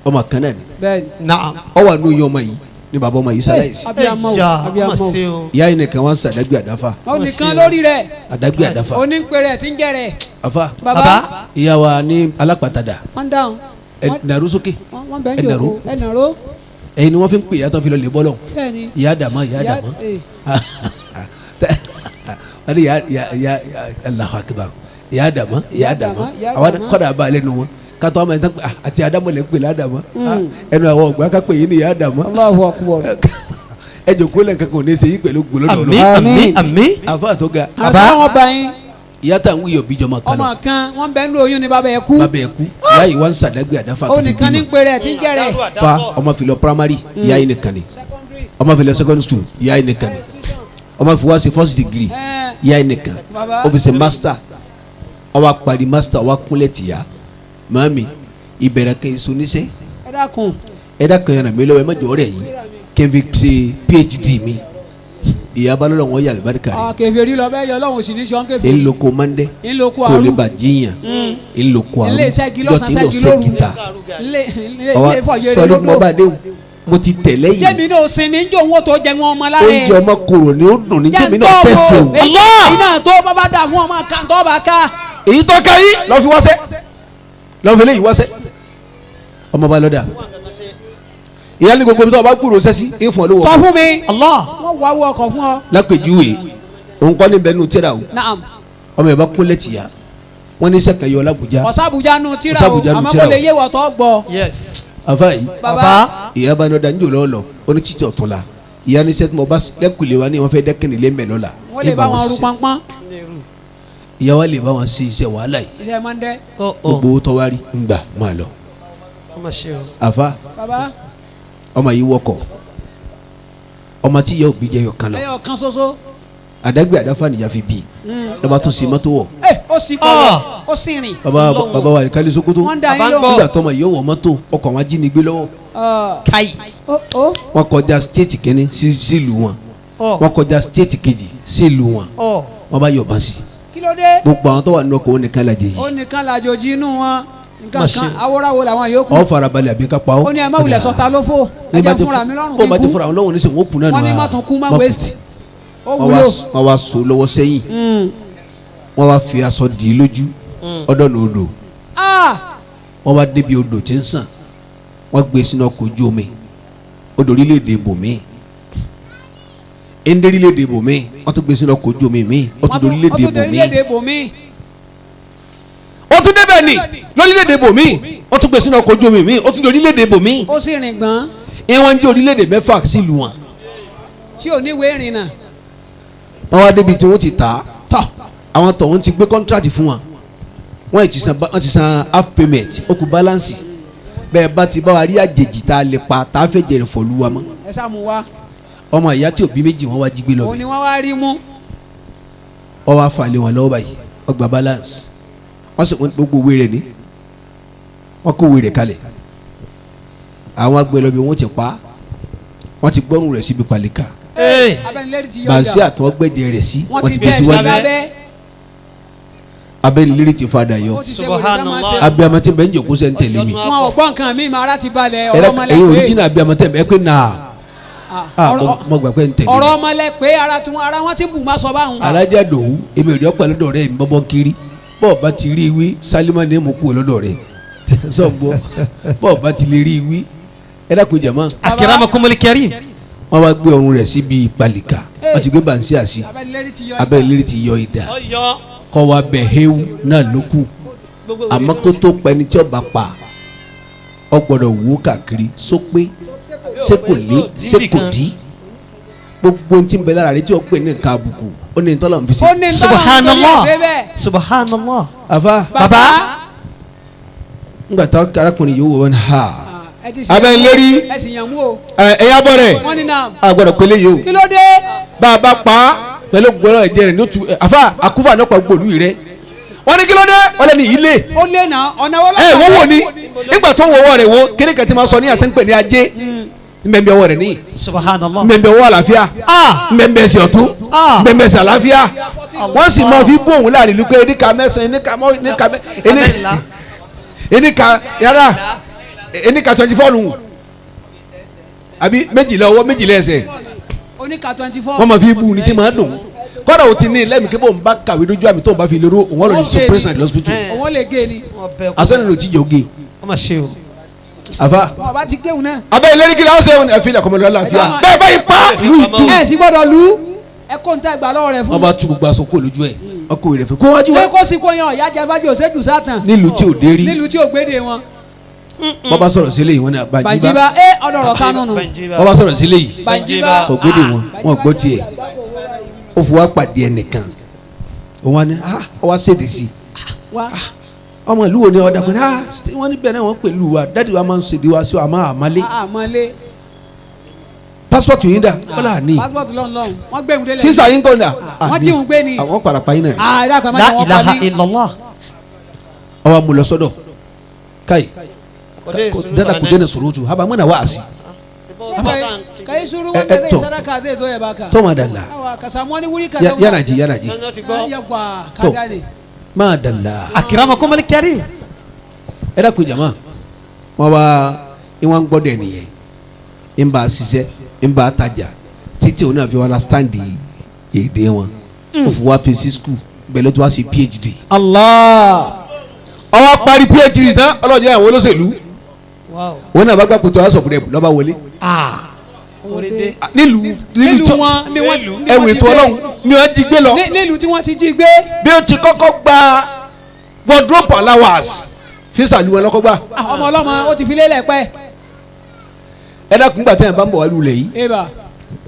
ọmọ kan náà ni Bẹ́ẹ̀ni. نعم ọ wà nù iye ọmọ yìí ni bàbá ọmọ yìí ṣaláìsí Abiyamọ o. Abiyamọ o. ìyá yìí nìkan wọn sàdágbé àdáfà Ó nìkan lórí rẹ̀. àdágbé àdáfà Ó ní ń pèrè tí ń jẹ rẹ̀. àfà Bàbá. ìyá wa ní alápàtàdà Wọ́n dáhùn. ẹ nàró sókè Wọ́n bẹ̀ ń ẹ nàró. jòkó. Ẹ nàró. Ẹ̀yin ni wọ́n fi ń pè ìyá tán fi lọ lè bọ́ lọ Bẹ́ẹ̀ni. ìyá dàmọ́ ìyá dàmọ́ wọ́n ní ìyá ìyá ìyá Allahu Akbar ìyá dàmọ́ ìyá dàmọ́ Ìyá àwọn dàmọ́. kọ́dà bá lẹ́nu wọn kátó ọmọ ẹ̀ tán pé àti àdámọ̀ lẹ́ ń pè ládàmọ́ ẹnu àwọn ọ̀gbà kápẹ́ yìí ni ìyá dàmọ́ Allahu akbar. ẹ jòkó lẹ́ǹkan kò ní í ṣe yí pẹ̀lú gbòlódò àmín lọ àmín àmín. àfa tó ga Bàbá wọn bá yín. ìyá tá à ń wíyọ̀ bíjọmọ kan Ọmọ lọ kan wọ́n bẹ̀ ń lo oyún ni bàbá ẹ̀ kú. bàbá ẹ̀ kú ìyá yìí wá ń sàdágbé àdáfà Ó tó fi nìkan ní bímọ ń pèrè tí ń jẹ rẹ̀. fa ọmọ fi lọ primary ìyá yìí nìkan ni ọmọ fi lọ secondary school ìyá yìí nìkan ni ọmọ fi wá sí first degree Ẹ ìyá yìí nìkan Bàbá. ó fi ṣe master ó wá parí master ó wá kúnlẹ̀ tìyá màmí ìbẹ̀rẹ̀ kan èso níṣẹ́ ẹ dákun. ẹ dákun yàrá mi lọ́wọ́ ẹ má jọ ọ̀rẹ́ yìí kí n fi ṣe PhD mi ìyá bá lọ́wọ́ wọn yà lùbáríkà Ọ̀ rẹ̀ kèfèrí lọ bẹ́ẹ̀ yọ Ọlọ́run sì ní sọ́n kèfèrí. ńlọkọ mọ́ndé Ńlọkọ kò lè àrùn. bà jíyàn ńlọkọ àrùn Ilé iṣẹ́ igi lọ́sàn-án jọ́tí ṣẹ́gi lọ lóru. sẹ́kìtà Ilé ilé ọwọ́ ilé ìfọ̀yẹ́rẹ́ sọrí mo lódò. bá déhùn mo ti tẹ̀lé yìí Jẹ́mi náà sinmi ń jò wọ́n tó jẹ wọn ọmọ lára ẹ̀. oúnjẹ ọmọ kòrò ni ó dùn ní jẹ́mi náà tẹ̀sí o. Allah! Iná tó bá bá dà fún ọmọ kan tó bá ká. Èyí tó ká yìí lọ́ fi wáṣẹ́ lọ́ fi léyìí wáṣẹ́ ọmọ bá lọ́dà ìyá ní gbogbo ibi tó o bá gbúrò sẹ́sí ìfọ̀n ló wọ̀ Sọ fún mi. Allah. Wọ́n wá wọ ọkọ̀ fún ọ. Lápèjúwe òun kọ́ ní bẹ́ẹ̀ nù tíra o Naam. ọmọ yẹn bá kúnlẹ̀ tìyà wọ́n ní sẹ́kẹ̀ yọ l'Àbújá. Ọ̀sàbùjá nu tíra o. Ọ̀sàbùjá nu Àmọ́ tíra kò o. lè yé wọ̀ tó gbọ́. Yes. Àfa yìí Bàbá. ìyá bá ní ọ̀dà níjò lọ́ọ́ lọ onítìtì ọ̀tún la ìyá ní sẹ́tí mo bá lẹ́kùlé wa ní wọ́n fẹ́ dẹ́kìnì lé mẹ́ lọ́la. Wọ́n lè bá wọn ru pọnpọ́n. Ìyá wa lè bá wọn ṣe iṣẹ́ wàhálà yìí. Iṣẹ́ Mọ́ndé. Gbogbo owó tó wá rí ń gbà máa lọ. Àfa Bàbá. ọmọ yìí wọkọ̀ ọmọ tí ìyá òbí jẹ́ yọ kan lọ Ẹyọ kan ṣoṣo. Àdágbé àdáfà nìyá fi bí lọ́ba tó ṣe mọ́tò wọ̀. Ẹ ó sì kọ̀ ó sì rìn. Bàbá bàbá wa Alikali Sokoto Wọ́n ń da yín lóhùn. nígbà tọmọ yìí wọ̀ mọ́tò ọkọ̀ àwọn ajínigbé lọ́wọ́. Kai. Ó ó. Wọ́n kọjá stéètì kínní sílùú wọn, wọ́n kọjá stéètì kejì sílùú wọn, wọ́n bá yọ̀bọ̀n sí Kí ló dé? gbogbo àwọn tó wà nínú ọkọ̀ wọn nìkan lajẹ Ó yìí. nìkan làjòjì inú wọn. Nǹkan kan awóráwo làwọn yòókù. Ọ farabalẹ̀ àbí ká pa ọ́. Ó ní ẹ má wulẹ̀ sọta ló fò. Ẹ jẹ́ fúnra mi lọ́rùn kó bá kí ti n kú. fúnra wọn lọ́wọ́ nísìnyí wọ́n kú náà Wọ́n ní nù. má tún kú má waste. Ó Wọ́n wá wúlò. Wọ́n wá so lọ́wọ́ sẹ́yìn, wọ́n wá fi aṣọ dì í lójú ọ̀dọ̀ ní odò. Ah! Wọ́n wá débi odò tí ń sàn, wọ́n gbé sínú ọkọ̀ ojú omi. Ó dorílẹ̀-èdè ibòmíì, ẹ̀ńdẹ́rìlẹ̀-èdè ibòmíì, wọ́n tún gbé sínú ọkọ̀ ojú omi míì, ó tún dorílẹ̀-èdè ibòmíì. Ibòmíì. Ó tún débẹ̀ ní lórílẹ̀-èdè ibòmíì, wọ́n tún gbé sínú ọkọ̀ ojú omi míì, ó tún dorílẹ̀-èdè ibòmíì. Ó sì rìn gbọ́n. Ìwọ̀n jẹ́ orílẹ̀-èdè 6 sílùú wọn. Tí ò ní ìwé ìrìnnà. Wọ́n wá débi tí wọ́n ti tà á. Tọ̀. Àwọn tọ̀hún ti gbé contract fún wọn, wọ́n ti san half payment, ó kù balance. Bẹ́ẹ̀ bá ti bá wa rí àjèjì tá a lè pa, tá a fẹ́ jẹ̀rẹ̀ fọ̀lú wa mọ́. Ẹ sá mú wa. Ọmọ ìyá tí òbí méjì wọn wá jí gbé lọ Òun bẹ̀. ni wọ́n wá rí mú. Wọ́n wá falẹ̀ wọn lọ́wọ́ báyìí, wọ́n gba balance, wọ́n sì wọ́n gbogbo owó rẹ̀ ní, wọ́n kó owó rẹ̀ kalẹ̀. Àwọn agbẹ̀lọ́bí wọ́n ti pa, wọ́n ti gbọ́rùn rẹ̀ síbi pàlíkà. Abẹnilérí ti yọ Bàǹsí ọjà. àtọ́gbẹ̀jẹ̀ rẹ̀ sí, Wọ́n wọ́n ti ti gbé bẹ́ẹ̀ sí síwájú. lábẹ́. Abẹ́nilérí ti fadà yọ. Ó ti ṣe wòlé sá máa ṣe. Abiyamọ tí ń bẹ ń jòkó sẹ́ ń tẹ̀lé mi. Wọn ò gbọ́ nǹkan mi, mà ara ti balẹ̀, ọ̀rọ̀ ọmọlẹ̀ Ẹ̀yin pé. original abiyamọ tẹ̀ ẹ pé nà á, mo gbà pé ń tẹ̀lé Ọ̀rọ̀ mi. ọmọlẹ̀ pé ara tí wọn ara wọn ti bù má sọ báwọn. Alájà dòwú, èmi ò rí ọ̀pẹ lọ́dọ̀ rẹ̀, mi bọ́bọ́ kiri. Bọ́ọ̀ bá ti rí wí sálímà ní èmú kúrò lọ́dọ̀ rẹ̀ sọ̀gbọ́, bọ́ọ̀ bá ti lè rí wí, ẹ dákun jẹ̀mọ́. Akramakumul karim. Wọ́n wá gbé ọrùn rẹ̀ síbi pàlìkà, wọ́n ti gbé bàǹsí àṣì. Abẹnilérí ti yọ. Abẹ́nilérí ti yọ ìdá kọ́ wa bẹ̀ héwu náà ló kù. Àmọ́ kó tó pẹ́ni tí ọba pa, ọ gbọ́dọ̀ wò káàkiri sópé ṣé kò lé, ṣé kò dí, gbogbo ohun tí ń bẹ lára rẹ tí ó pè ní nǹkan àbùkù, ó ní tọ́lọ̀ ń fi sí. Ó ní tọ́lọ̀ ń Subhanallah. torí ẹ̀ ṣe bẹ́ẹ̀. Subhanallah. Àfa. Baba. Ńgbà tá arákùnrin yìí wò wọn ha. Ẹ ti ṣe. Abẹnilérí. Ẹ sì yàn mú o. Ẹ̀yà bọ̀ rẹ̀. Wọ́n ní náà. A gbọ́dọ̀ pélé yìí o. Kí ló dé? Bá a bá pa á pẹ̀lú gbọ́dọ̀ ẹ̀jẹ̀ rẹ̀ ní òtún àfa àkúfà náà pa gbòòlù yìí rẹ̀. Wọ́n ní kí ló dé? Wọ́n lẹ́ni yìí lé. Ó lé náà, ọ̀nà wo Ẹ wọ́n wò ní nígbà tó wọ́wọ́ rẹ̀ wo kéde kẹ́tí máa sọ ní àtẹ́ńpẹ̀ ní ajé nbẹ̀nbẹ̀ ọwọ́ rẹ̀ ní. Subhanallah. Nbẹ̀nbẹ̀ ọwọ́ àlàáfíà, nbẹ̀nbẹ̀ ẹsẹ̀ ọ̀tún, nbẹ̀nbẹ̀ ẹsẹ̀ àlàáfíà. Wọ́n sì máa fi bó òun láàrin ìlú pé eníka mẹ́sàn-án, eníka mọ́, eníka mẹ́, eníka yàrá, eníka 24 nù àbí 12 ọwọ́, 12 ẹsẹ̀. Oníka 24. Wọ́n máa fi bú ni tí máa dùn kọ́dà ó ti ní lẹ́mìí kí bóun bá kàwé dójú àmì tóun bá fi lérò òun ọ̀rọ̀ ní suppression lọ́sibítù. Òun lè gé ni. Asẹ́ni ló ti yẹ oge. Ọmọ ṣe o. Àfa. Wọn bá ti géun náà. Abẹ́ ìlérí kí làwọn ṣe ẹ fi ilẹ̀ kọ́mọdé lálàáfíà bẹ́ẹ̀ báyìí pa ìlú ìtú. Ẹ sì gbọ́dọ̀ lu ẹ kó n ta ìgbà lọ́wọ́ rẹ fún. Wọ́n bá tú gbogbo aṣọ kó lójú ẹ̀, ọkọ rẹ̀ fún kó wájú wa. Pé kó sì kó yan ọ̀yá jẹ bájú òṣèjú sátàn. Nílùú tí ò dé rí. Nílùú tí ò gbéde wọn. Wọ́n bá sọ̀rọ̀ sílé yìí, wọ́n ní Bàǹjìbá ẹ ọ̀dọ̀rọ̀ kánú nù. Wọ́n bá sọ̀rọ̀ sílé yìí. Bàǹjìbá. Kò gbéde wọn, wọn gbọ́ tiẹ̀. Ó fi wá pàdé ẹnìkan. Òun wá ní ó wá ṣèdè sí i. Ọmọ ìlú wo ni ọ̀dà kan ní wọ́n ní bẹ́ẹ̀ náà wọ́n pẹ̀lú wa dáàdi wa máa ń ṣèdè wa sí wa máa àmàlé. Àmàlé. Passport yìí dà wọ́n là ní. Passport lọ́n lọ́n wọ́n gbé ìwúdélẹ̀. Fisa yín kọ́ dà. Wọ́n jí òun gbé ni. Àwọn parapa yín náà. Ìdá kan máa ń wọ́n pa La ilaha mí. illallah. Ọwọ́ amú lọ sọ́dọ̀ káyì dada kò dẹ́nà sọ̀rọ̀ ojú haba mọ́nà wáàsí. Kayi suru wanda zai sadaka zai zo ya baka. Tọ́ ma dàlá. Ka samu wani wuri ka zauna. Yana ji yana ji. Yawwa ka gane. Máa dàlá. Akramakumul karim. Ẹ dákun jama, wọn wá ìwọ̀n gbọ́dọ̀ nìyẹn, ń bá a ṣiṣẹ́, ń bá a tajà títí òun náà fi understand èdè wọn. Ó fi wá fi sí school bẹ́ẹ̀ ló tó wá sí PhD. Allah. Ó wá parí PhD tán, ọlọ́jọ́ àwọn olóṣèlú wọn náà bá gbà kótó aṣọ fúnra ẹ̀ lọ́ba wọlé. Nílùú wọn ẹwù ètò Ọlọ́run mi wọn jí gbé lọ. Nílùú tí wọ́n ti jí gbé. Bí o ti kọ́kọ́ gba wardrobe allowance fisa lu wọn lọ́kọ́ gbà. Ọmọ ọlọ́mọ ó ti fi lélẹ̀ pẹ́. Ẹ dákun gbà tẹ́yìn bá ń bọ̀ wá lulẹ̀ yìí.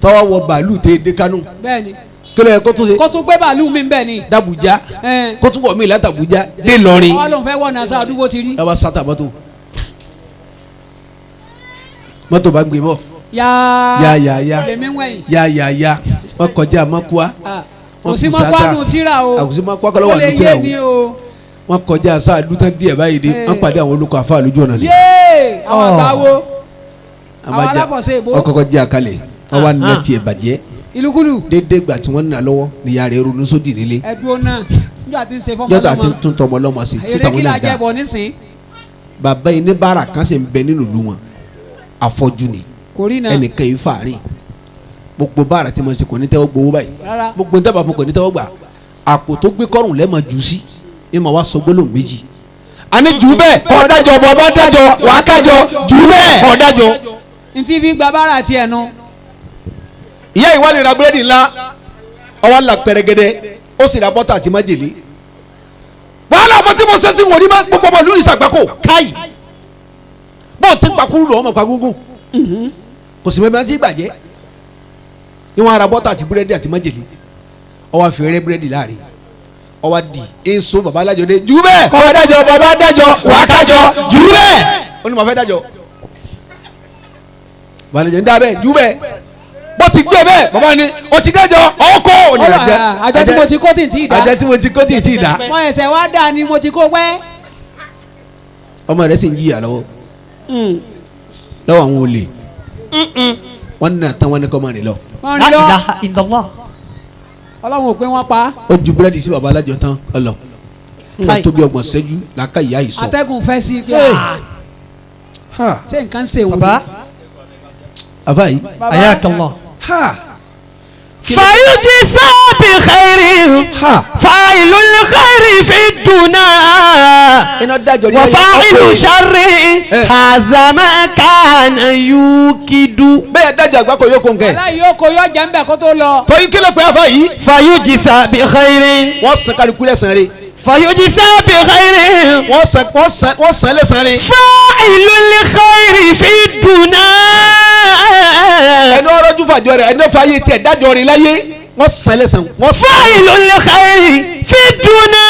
Tọ́wọ́ wọ bàálù tẹ́ dé Kánò. Bẹ́ẹ̀ni. Kí ló yẹ kó tún ṣe. Kó tún gbé bàálù mi bẹ́ẹ̀ ni. D'Abuja kó tún wọ̀ mí láti Abuja dé Ìlọrin. Ọwọ́ ló ń fẹ́ wọ̀ náà sá àdúgbò ti rí. Ẹ bá sátà mọ́tò mọ́tò bá gbé bọ̀. Ya ya ya ya lèmi wẹ̀yìn. Ya ya ya wọ́n kọjá mọ́kúá. Kò sí mọ́kúá nù tíra o. Kò sí mọ́kúá kọ́ lọ́wọ́ nù tíra o. Wọ́n kọjá sáà lútọ́ díẹ̀ báyìí dé, wọ́n pàdé àwọn olùkọ́ àfa lójú ọ̀nà ni. Yéé àwọn àgbáwo àwọn alábọ̀sẹ̀ ìbò. Wọ́n kọ́kọ́ jẹ́ àkàlẹ̀ wọ́n wá nà tiẹ̀ bàjẹ́. Ìlúkulù. Dédé gbà tí wọ́n nà lọ́wọ́ níyà rẹ̀ ronú sódì nílé. Ẹ̀dùn náà nígbà tí ń ṣe fọmọ Jọ́tà lọ́mọ. tí ń tún tọmọ lọ́mọ sí. Èrè kí la jẹ bọ̀ nísìn. Bàbá yìí ní bára kan sì ń bẹ nínú ìlú wọn, afọ́jú ni, ẹnìkan yìí fàárín gbogbo bára tí mo ṣe kò ní tẹ́wọ́ gbowó báyìí, gbogbo ní dábàá fún kò ní tẹ́wọ́ gbà, àpò tó gbé kọ́rùn lẹ́ẹ̀mọ jù sí ẹ máa wá sọ gbólóhùn méjì. Àní jù bẹ́ẹ̀ kọ́ dájọ́, bọ́ bá dájọ́ wàá kájọ, jù bẹ́ẹ̀ kọ́ dájọ́. Ntí fi gba bára tiẹ̀ nu. Ìyá ìwà lè ra búrẹ́dì ńlá ọwọ́ ńlá pẹrẹgẹdẹ ó sì ra bọ́tà àti májèlé. Wàhálà ọmọ tí mo ṣe ti wò ní ma gbogbo ọmọ ìlú ìṣàgbákò. Káyì. Bọ́ọ̀ tí ń pakúrú lọ́wọ́ ọmọ pagúngún. Kò sì mẹ́rin tí gbàjẹ́. Ìwọ̀n ara bọ́tà àti búrẹ́dì àti májèlé. Ọwọ́ àfẹ́rẹ́ búrẹ́dì láàrin. Ọwọ́ di èso bàbá alájọ dé jù bẹ́ẹ̀. Kọ́ dájọ́ bàbá dájọ́ wà á kájọ jù bẹ́ẹ̀. Ó ní mo fẹ́ dájọ́. Bàbá alájọ ń dá bẹ́ẹ̀ jù bẹ́ẹ̀. Bó ti gbé bẹ́ẹ̀ bàbá ni o ti dájọ́ ọkọ̀ òní àjẹ. Àjọ tí mo ti kó tì tí ì dá. Àjẹ tí mo ti kó tì tí ì dá. Mo ẹsẹ̀ wá dà ni mo ti kó pẹ́. Ọmọ rẹ̀ sì ń jìyà lọ́wọ́ lọ́wọ́ àwọn olè. Wọ́n ní àtàwọn ní kọ́ máa rìn lọ. Wọ́n La rìn lọ. ilaha illallah. Ọlọ́run ò pé wọ́n pa. Ó ju búrẹ́dì sí baba alájọ tán ọlọ. Nǹkan tó bí ọgbọ̀n ṣẹ́jú làákà ìyá yìí sọ. Atẹ́gùn fẹ́ sí i. Ṣé nǹkan ṣe wò? Baba. Àfa yìí. Ayakallah. Ha. Fayujisa bi khairin. Ha. Fa'ilul khairi fi duna. Iná dájọ́ ní Wa fa'ilu sharri. Haza ma kana yukidu. Bẹ́ẹ̀ dájọ́ àgbákò yóò kó nǹkan ẹ̀. Aláì yóò kó yọ jẹ́ nbẹ̀ kó tó lọ. Fọyín kí ló pé àfa yìí. Fayujisa bi khairin. Wọ́n san kálukú lẹ́sàn-án rẹ̀. Fayujisa bi khairin. Wọ́n san lẹ́sàn-án rẹ̀. Fa'ilul khairi fi duna. Ẹni ọrọ́jú fàjọ rẹ̀ ẹni ọ̀fà ayé tiẹ̀ dájọ́ rẹ̀ láyé wọ́n san lẹ́sàn-án. Wọ́n san. Fa'ilul khairi fi duna.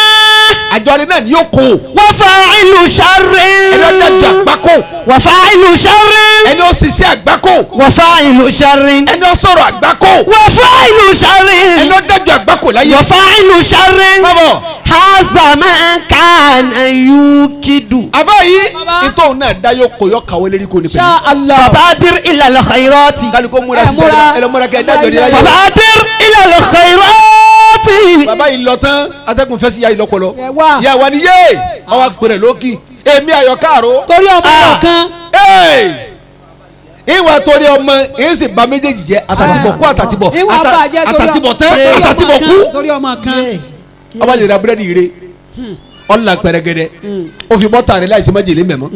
Àjọ rẹ̀ náà ni yóò kó. Wa fa'ilu sharrin. Ẹni ọ̀dájọ́ àgbákò. Wa fa'ilu sharrin. Ẹni ó ṣiṣẹ́ àgbákò. Wa fa'ilu sharrin. Ẹni ó sọ̀rọ̀ àgbákò. Wa fa'ilu sharrin. Ẹni ó dájọ́ àgbákò láyé. Wa fa'ilu sharrin. Bábọ̀. Haza ma kana yukidu. Àfa yìí Baba. ìtòun náà dá yóò kó yọ kàwé lérí kò ní pẹ̀lú. Ṣá Allah. Fabadir ila al-khairati. Kálukó múra Ẹ sísẹ́ múra. ẹ lọ múra kẹ́ ẹ dájọ́ rẹ̀ láyé. Fabadir ila al-khairati. Bàbá yìí lọ tán atẹ́kùn fẹ́ sí ya yìí lọ́pọlọ. Ẹ wá. Ìyá wa ni yé ọwọ́ apẹ̀rẹ̀ lókì èmi àyọ̀ káàró. Torí ọmọ Ah. kan. Ìwà torí ọmọ èyí sì ba méjèèjì jẹ́ àtàtìbọ̀ kú àtàtìbọ̀ Ìwà bàjẹ́ torí àtàtìbọ̀ tán torí ọmọ àtàtìbọ̀ kan, kú. Torí ọmọ kan. Ọba lè ra búrẹ́dì rere ọ̀là pẹ̀rẹ̀gẹ̀dẹ̀ ó fi bọ́tà rẹ̀ láìsí májèlé mẹ́mọ́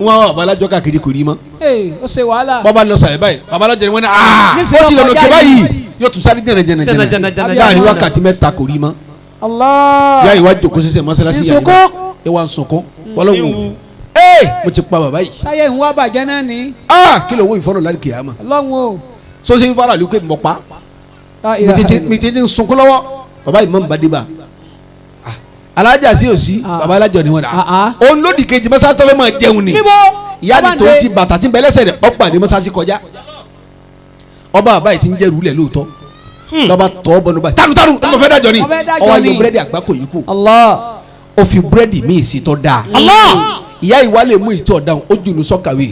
wọn àwọn babalájọ káàkiri kò rí mọ́ Ee, ó ṣe wàhálà. bọ́ba lọ sàlẹ̀ báyìí babalájọ ni wọ́n ní aa Níṣẹ́ ó ti lọ lọ lókè kọjá báyìí yìí. yóò tún sáré jẹnẹ jẹnẹ Jẹnẹ, jẹnẹ jẹnẹ, jẹnẹ, láàrin jẹnẹ. wákàtí mẹ́ta kò rí mọ́. Allah. Ya ìwà jòkó sẹsẹ mọ́sálásí yàrá Ìsunkún. ẹ wà ń sunkún wọlọ́wọ́ ee mo ti pa bàbá yìí Sáyé ń wá bàjẹ́ náà ní. aa kí ló ń wọ ìfọ́nà láti kìyàmá Ọlọ́run o. sọ́sẹ́ ìfọ́nà ló ké mọ̀ pa La ilaha mi tètè ń sunkún lọ́wọ́ bàbá yìí mọ̀ n bá dé bá alájà sí òsì Ah. bàbá alájọ ni wọn dà Ah, ah. òun lódì kejì mọ́sálásí tó fẹ́ máa jẹun ni Níbo? ìyá ni Bàbá tó ń dé. ti bàtà tí ń bẹ lẹ́sẹ̀ rẹ̀ ọgbà ní mọ́sálásí kọjá ọba bàbá yìí ti ń jẹ́rù lẹ̀ lóòótọ́ lọ́ba tọ́ bọ́nu báyìí tanu tanu mo fẹ́ dájọ́ ni Mo fẹ́ dájọ́ ọwọ́ ayọ̀ ni. búrẹ́dì àgbákò yìí kù Allah. ó fi búrẹ́dì míì sí tọ́ dáa Allah. ìyá ìwà lè mú ìtọ́ dáhùn ó jùlọ sọ́kàwé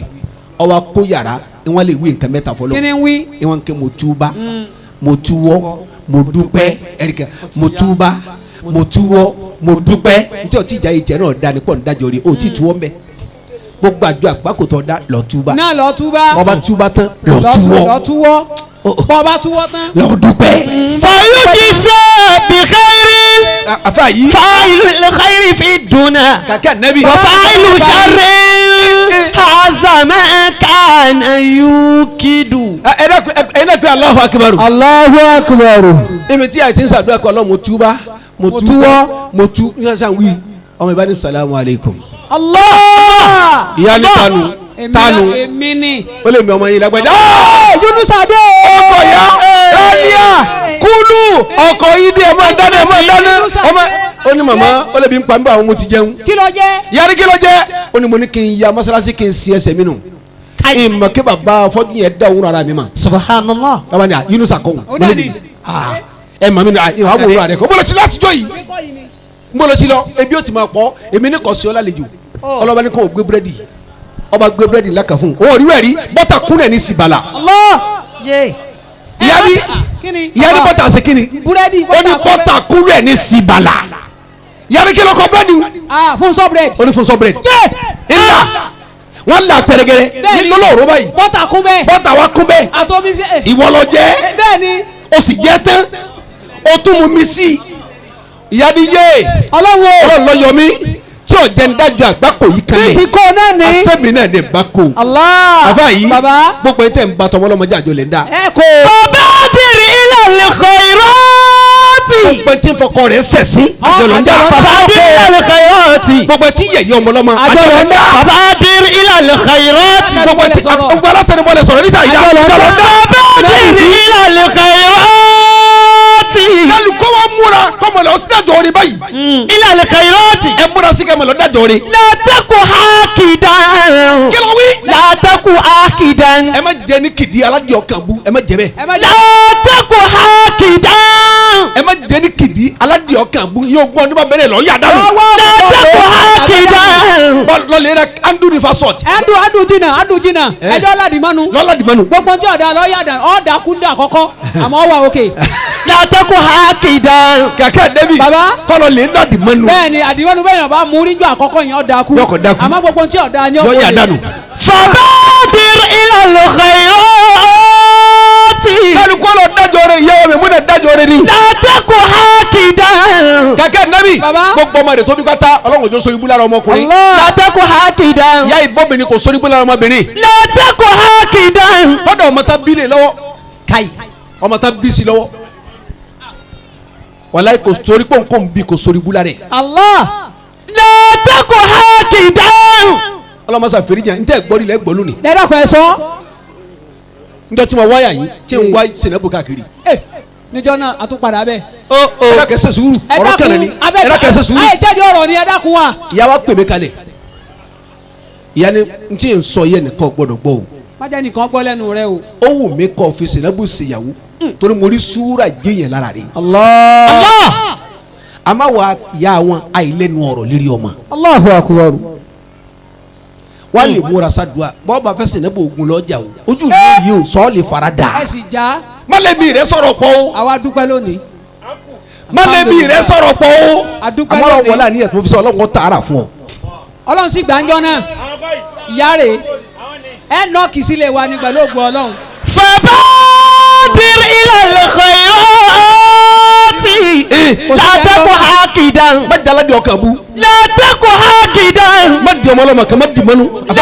ọwọ́ kó yàrá ìwọ́n lè wí nǹkan mẹ́ta fọlọ́ Kí ni ń wí? ìwọ́n ké mo túbá mo túwọ́ mo dúpẹ́ ẹ̀ríkà mo túbá mo túwọ́ mo dúpẹ́ ntí ọtí ìjà ìjẹ náà dání pọ̀ nídájọ́ rí o tí túwọ́ mbẹ́ gbogbo àjọ àgbákòtò dá lọ túbá Náà lọ túbá. ọba túbá tán lọ túwọ́ Lọ túwọ́. Oh. Bọ́ ọba túwọ́ tán. lọ dúpẹ́. Fayujisa bi khairin. àfa yìí Fa'ilul khairi fi duna. kàkẹ́ ànábì Wa fa'ilu sharrin. Haza ma kana yukidu. ẹ ẹ pé Allahu akbar. Allahu akbar. èmi tí a ti ń sàdúrà kọ́ ọlọ́run mo túbá mo Mo túbá túwọ́. mo tú ní sàn wí ọmọ ìbá ní salamu aleykum. Allah. ìyá ni tanu Èmi tanu náà- Èmi ni. ó lè mi ọmọ yìí lágbájá. Yunusa dé o. ọkọ̀ ya rálíà kúlù ọkọ̀ yìí dé ẹ máa dáná ẹ máa dáná ọmọ ó ní màmá ó lè bí n pa nígbà àwọn mo ti jẹun. Kí ló jẹ́? ìyá ní kí ló jẹ́ ó ní mo ní kí n ya mọ́sálásí kí n si ẹsẹ̀ mi nù. ìmọ̀ kí bàbá afọ́jú yẹn dá òun ara mi mà. Subhanallah. bàbá ni à Yunusa kọ́ Ó dà ní. ẹ màmí ni ìwà wò ó rẹ kọ́ mo lọ sí látijọ́ yìí mo lọ sí lọ ebi ó ti máa pọ̀ èmi ní kò sí ọ lálejò ọlọ́ba ní kò gbé búrẹ́dì ọba gbé búrẹ́dì ńlá kan fún un òun ò rí wẹ̀rí bọ́tà kúnlẹ̀ ní sibala Allah. ìyá ní Kí ni? ìyá ní bọ́tà ṣe kíni Búrẹ́dì. ó ní bọ́tà kúnlẹ̀ ní sibala ìyá ní kí ló kọ búrẹ́dì Ah, fún sọ búrẹ́dì. ó ní fún sọ búrẹ́dì ńlá wọ́n là pẹ̀rẹ̀gẹ̀rẹ̀ Bẹ́ẹ̀ni. ní lọ́lọ́rọ́ báyìí Bọ́tà kún bẹ́ẹ̀. bọ́tà wa kún bẹ́ẹ̀ Àtọ́mi fẹ́. ìwọ lọ jẹ́ Bẹ́ẹ̀ ni. ó sì jẹ́ tán ó tún mú mi sí i ìyá ní yé Ọlọ́run o. ọlọ́run ló yọ mí Tí ò jẹ́ ń dájọ́ àgbákò yìí Bí kalẹ̀. ti kó náà ní. Asẹ́mi náà ní bá kó. Allah. Àfa yìí Baba. gbogbo ẹ̀ tẹ̀ ń ba tọmọlọmọdé àjọ lẹ̀ ń dá. Ẹ kò. فبادر إلى الخيرات Gbogbo ẹ̀ tí ń fọkọ rẹ̀ sẹ̀sí àjọ lẹ̀ ń dá. فبادر إلى الخيرات Gbogbo ẹ̀ tí yẹ̀yẹ́ ọmọlọ́mọ Àjọ lẹ̀ ń dá. فبادر إلى الخيرات Gbogbo ẹ̀ tí gbogbo alátẹnubọlẹ̀ sọ̀rọ̀ níta ìyá Àjọ lẹ̀ ń dá. àjọ lẹ̀ ń dá. فبادر إلى الخيرات Kálukọ́ wa múra kọ́mọlẹ̀ ọ̀sìn dájọ́ rẹ̀ báyìí. إلى الخيرات Ẹ múra sí kẹ́mọlẹ̀ dájọ́ rẹ̀. لا تك حاكدا Kí ló wí? لا تك حاكدا Ẹ má jẹ ní kìdí aládìí ọkàn bú ẹ má jẹ bẹ́ẹ̀. Ẹ má jẹ́. لا تك حاكدا Ẹ má jẹ ní kìdí aládìí ọkàn bú yóò gbọ́n nípa bẹ́rẹ̀ lọ yà dànù. لا تك حاكدا Lọ́lẹ̀ rẹ andu river salt Ẹdùn adùn jìnnà adùn jìnnà. Eh. Ẹjọ́ ládìmánu. lọ́ládìmọ́nu. Gbogbo tí ọ̀dà lọ́ọ̀yà dà ọ̀dà kúndà kọ́kọ́ àmọ́ wà òkè. لا تك حاكدا Kàkẹ́ dẹ́bi Baba. kọ́lọ̀ lè lọ́dìmọ́nu. Bẹ́ẹ̀ni àdìmọ́nu bẹ́ẹ̀ yàn bá mú ríjọ́ àkọ́kọ́ yẹn ọ̀dà kú. Yọkọ̀ dákú. Àmọ́ gbogbo tí ọ̀dà ni Yọ yà dànù. فبادر إلى الخيرات Kálukọ́ lọ dájọ́ rẹ̀ ìyá wa mi múnà dájọ́ rẹ̀ ni. لا تك حاكدا Kàkẹ́ dẹ́bi Baba. gbogbo ọmọ rẹ̀ tóbi kátá ọlọ́run òjò sórí búlára ọmọkùnrin. لا تك حاكدا Ìyá ìbọ́bìnrin kò sórí búlára ọmọbìnrin. لا تك حاكدا Kọ́dà ọmọ tá bí lè lọ́wọ́ كي ọmọ tá bí sí lọ́wọ́. Wàláhì kò sórí pọ̀npọ̀n bí kò sórí búlára rẹ̀. Allah. لا تك حاكدا Ọlọ́mọsà fèrèjà ntẹ́ gbọ́rí lẹ́ gbọ́ lónìí. Ẹ dákun ẹ sọ. Njọ́ tí mo wáyà yìí tí n wá sìnẹ́bù káàkiri. Ẹ níjọ́ náà a tún padà bẹ́ẹ̀. Ẹ dákẹ́ ṣe sùúrù Ẹ ọ̀rọ̀ kẹrẹ ni abẹ́ ẹ dákẹ́ ṣe sùúrù. Ayé jáde ọ̀rọ̀ ni ẹ dákun wa. Ìyá wa pè mí kalẹ̀. Ìyá ni n tí n sọ yẹ nìkan gbọ́dọ̀ gbọ́ o. Má jẹ́ nìkan gbọ́ lẹ́nu rẹ o. Ó wù mí kọ́ fi sìnẹ́bù ṣèyàwó torí mo rí súrà jẹ́yẹ̀ lára rẹ̀. Allah. الله Àmọ́ wa ìyá wọn àìlẹ́nu ọ̀rọ̀ lérí ọmọ. Allahu akbar. Wọ́n lè múra sádùá bọ́ọ̀ bá fẹ́ sìnẹ́bù ogun lọ́jà o ojú ìlú yìí o sọ lè fara dà. Ẹ sì já Mọ́lẹ́bí rẹ sọ̀rọ̀ pọ̀ o àwa dúpẹ́ lónìí. mọ́lẹ́bí rẹ sọ̀rọ̀ pọ̀ o. A dúpẹ́ Àmọ́ lónìí. wọlé àníyàn tó fi sọ ọlọ́run tààrà fún ọ. Ọlọ́run sì gbàǹjọ́ náà. Ìyá rè é ẹ nọ́ọ̀kì sílé wa ní pẹ̀lú ògùn Ọlọ́run. فبادر إلى الخيرات لا تك حاكدا Má jaladi ọkàn bu لا تك حاكدا má di ọmọ ọlọ́mọ kan má di mọ́nu. لا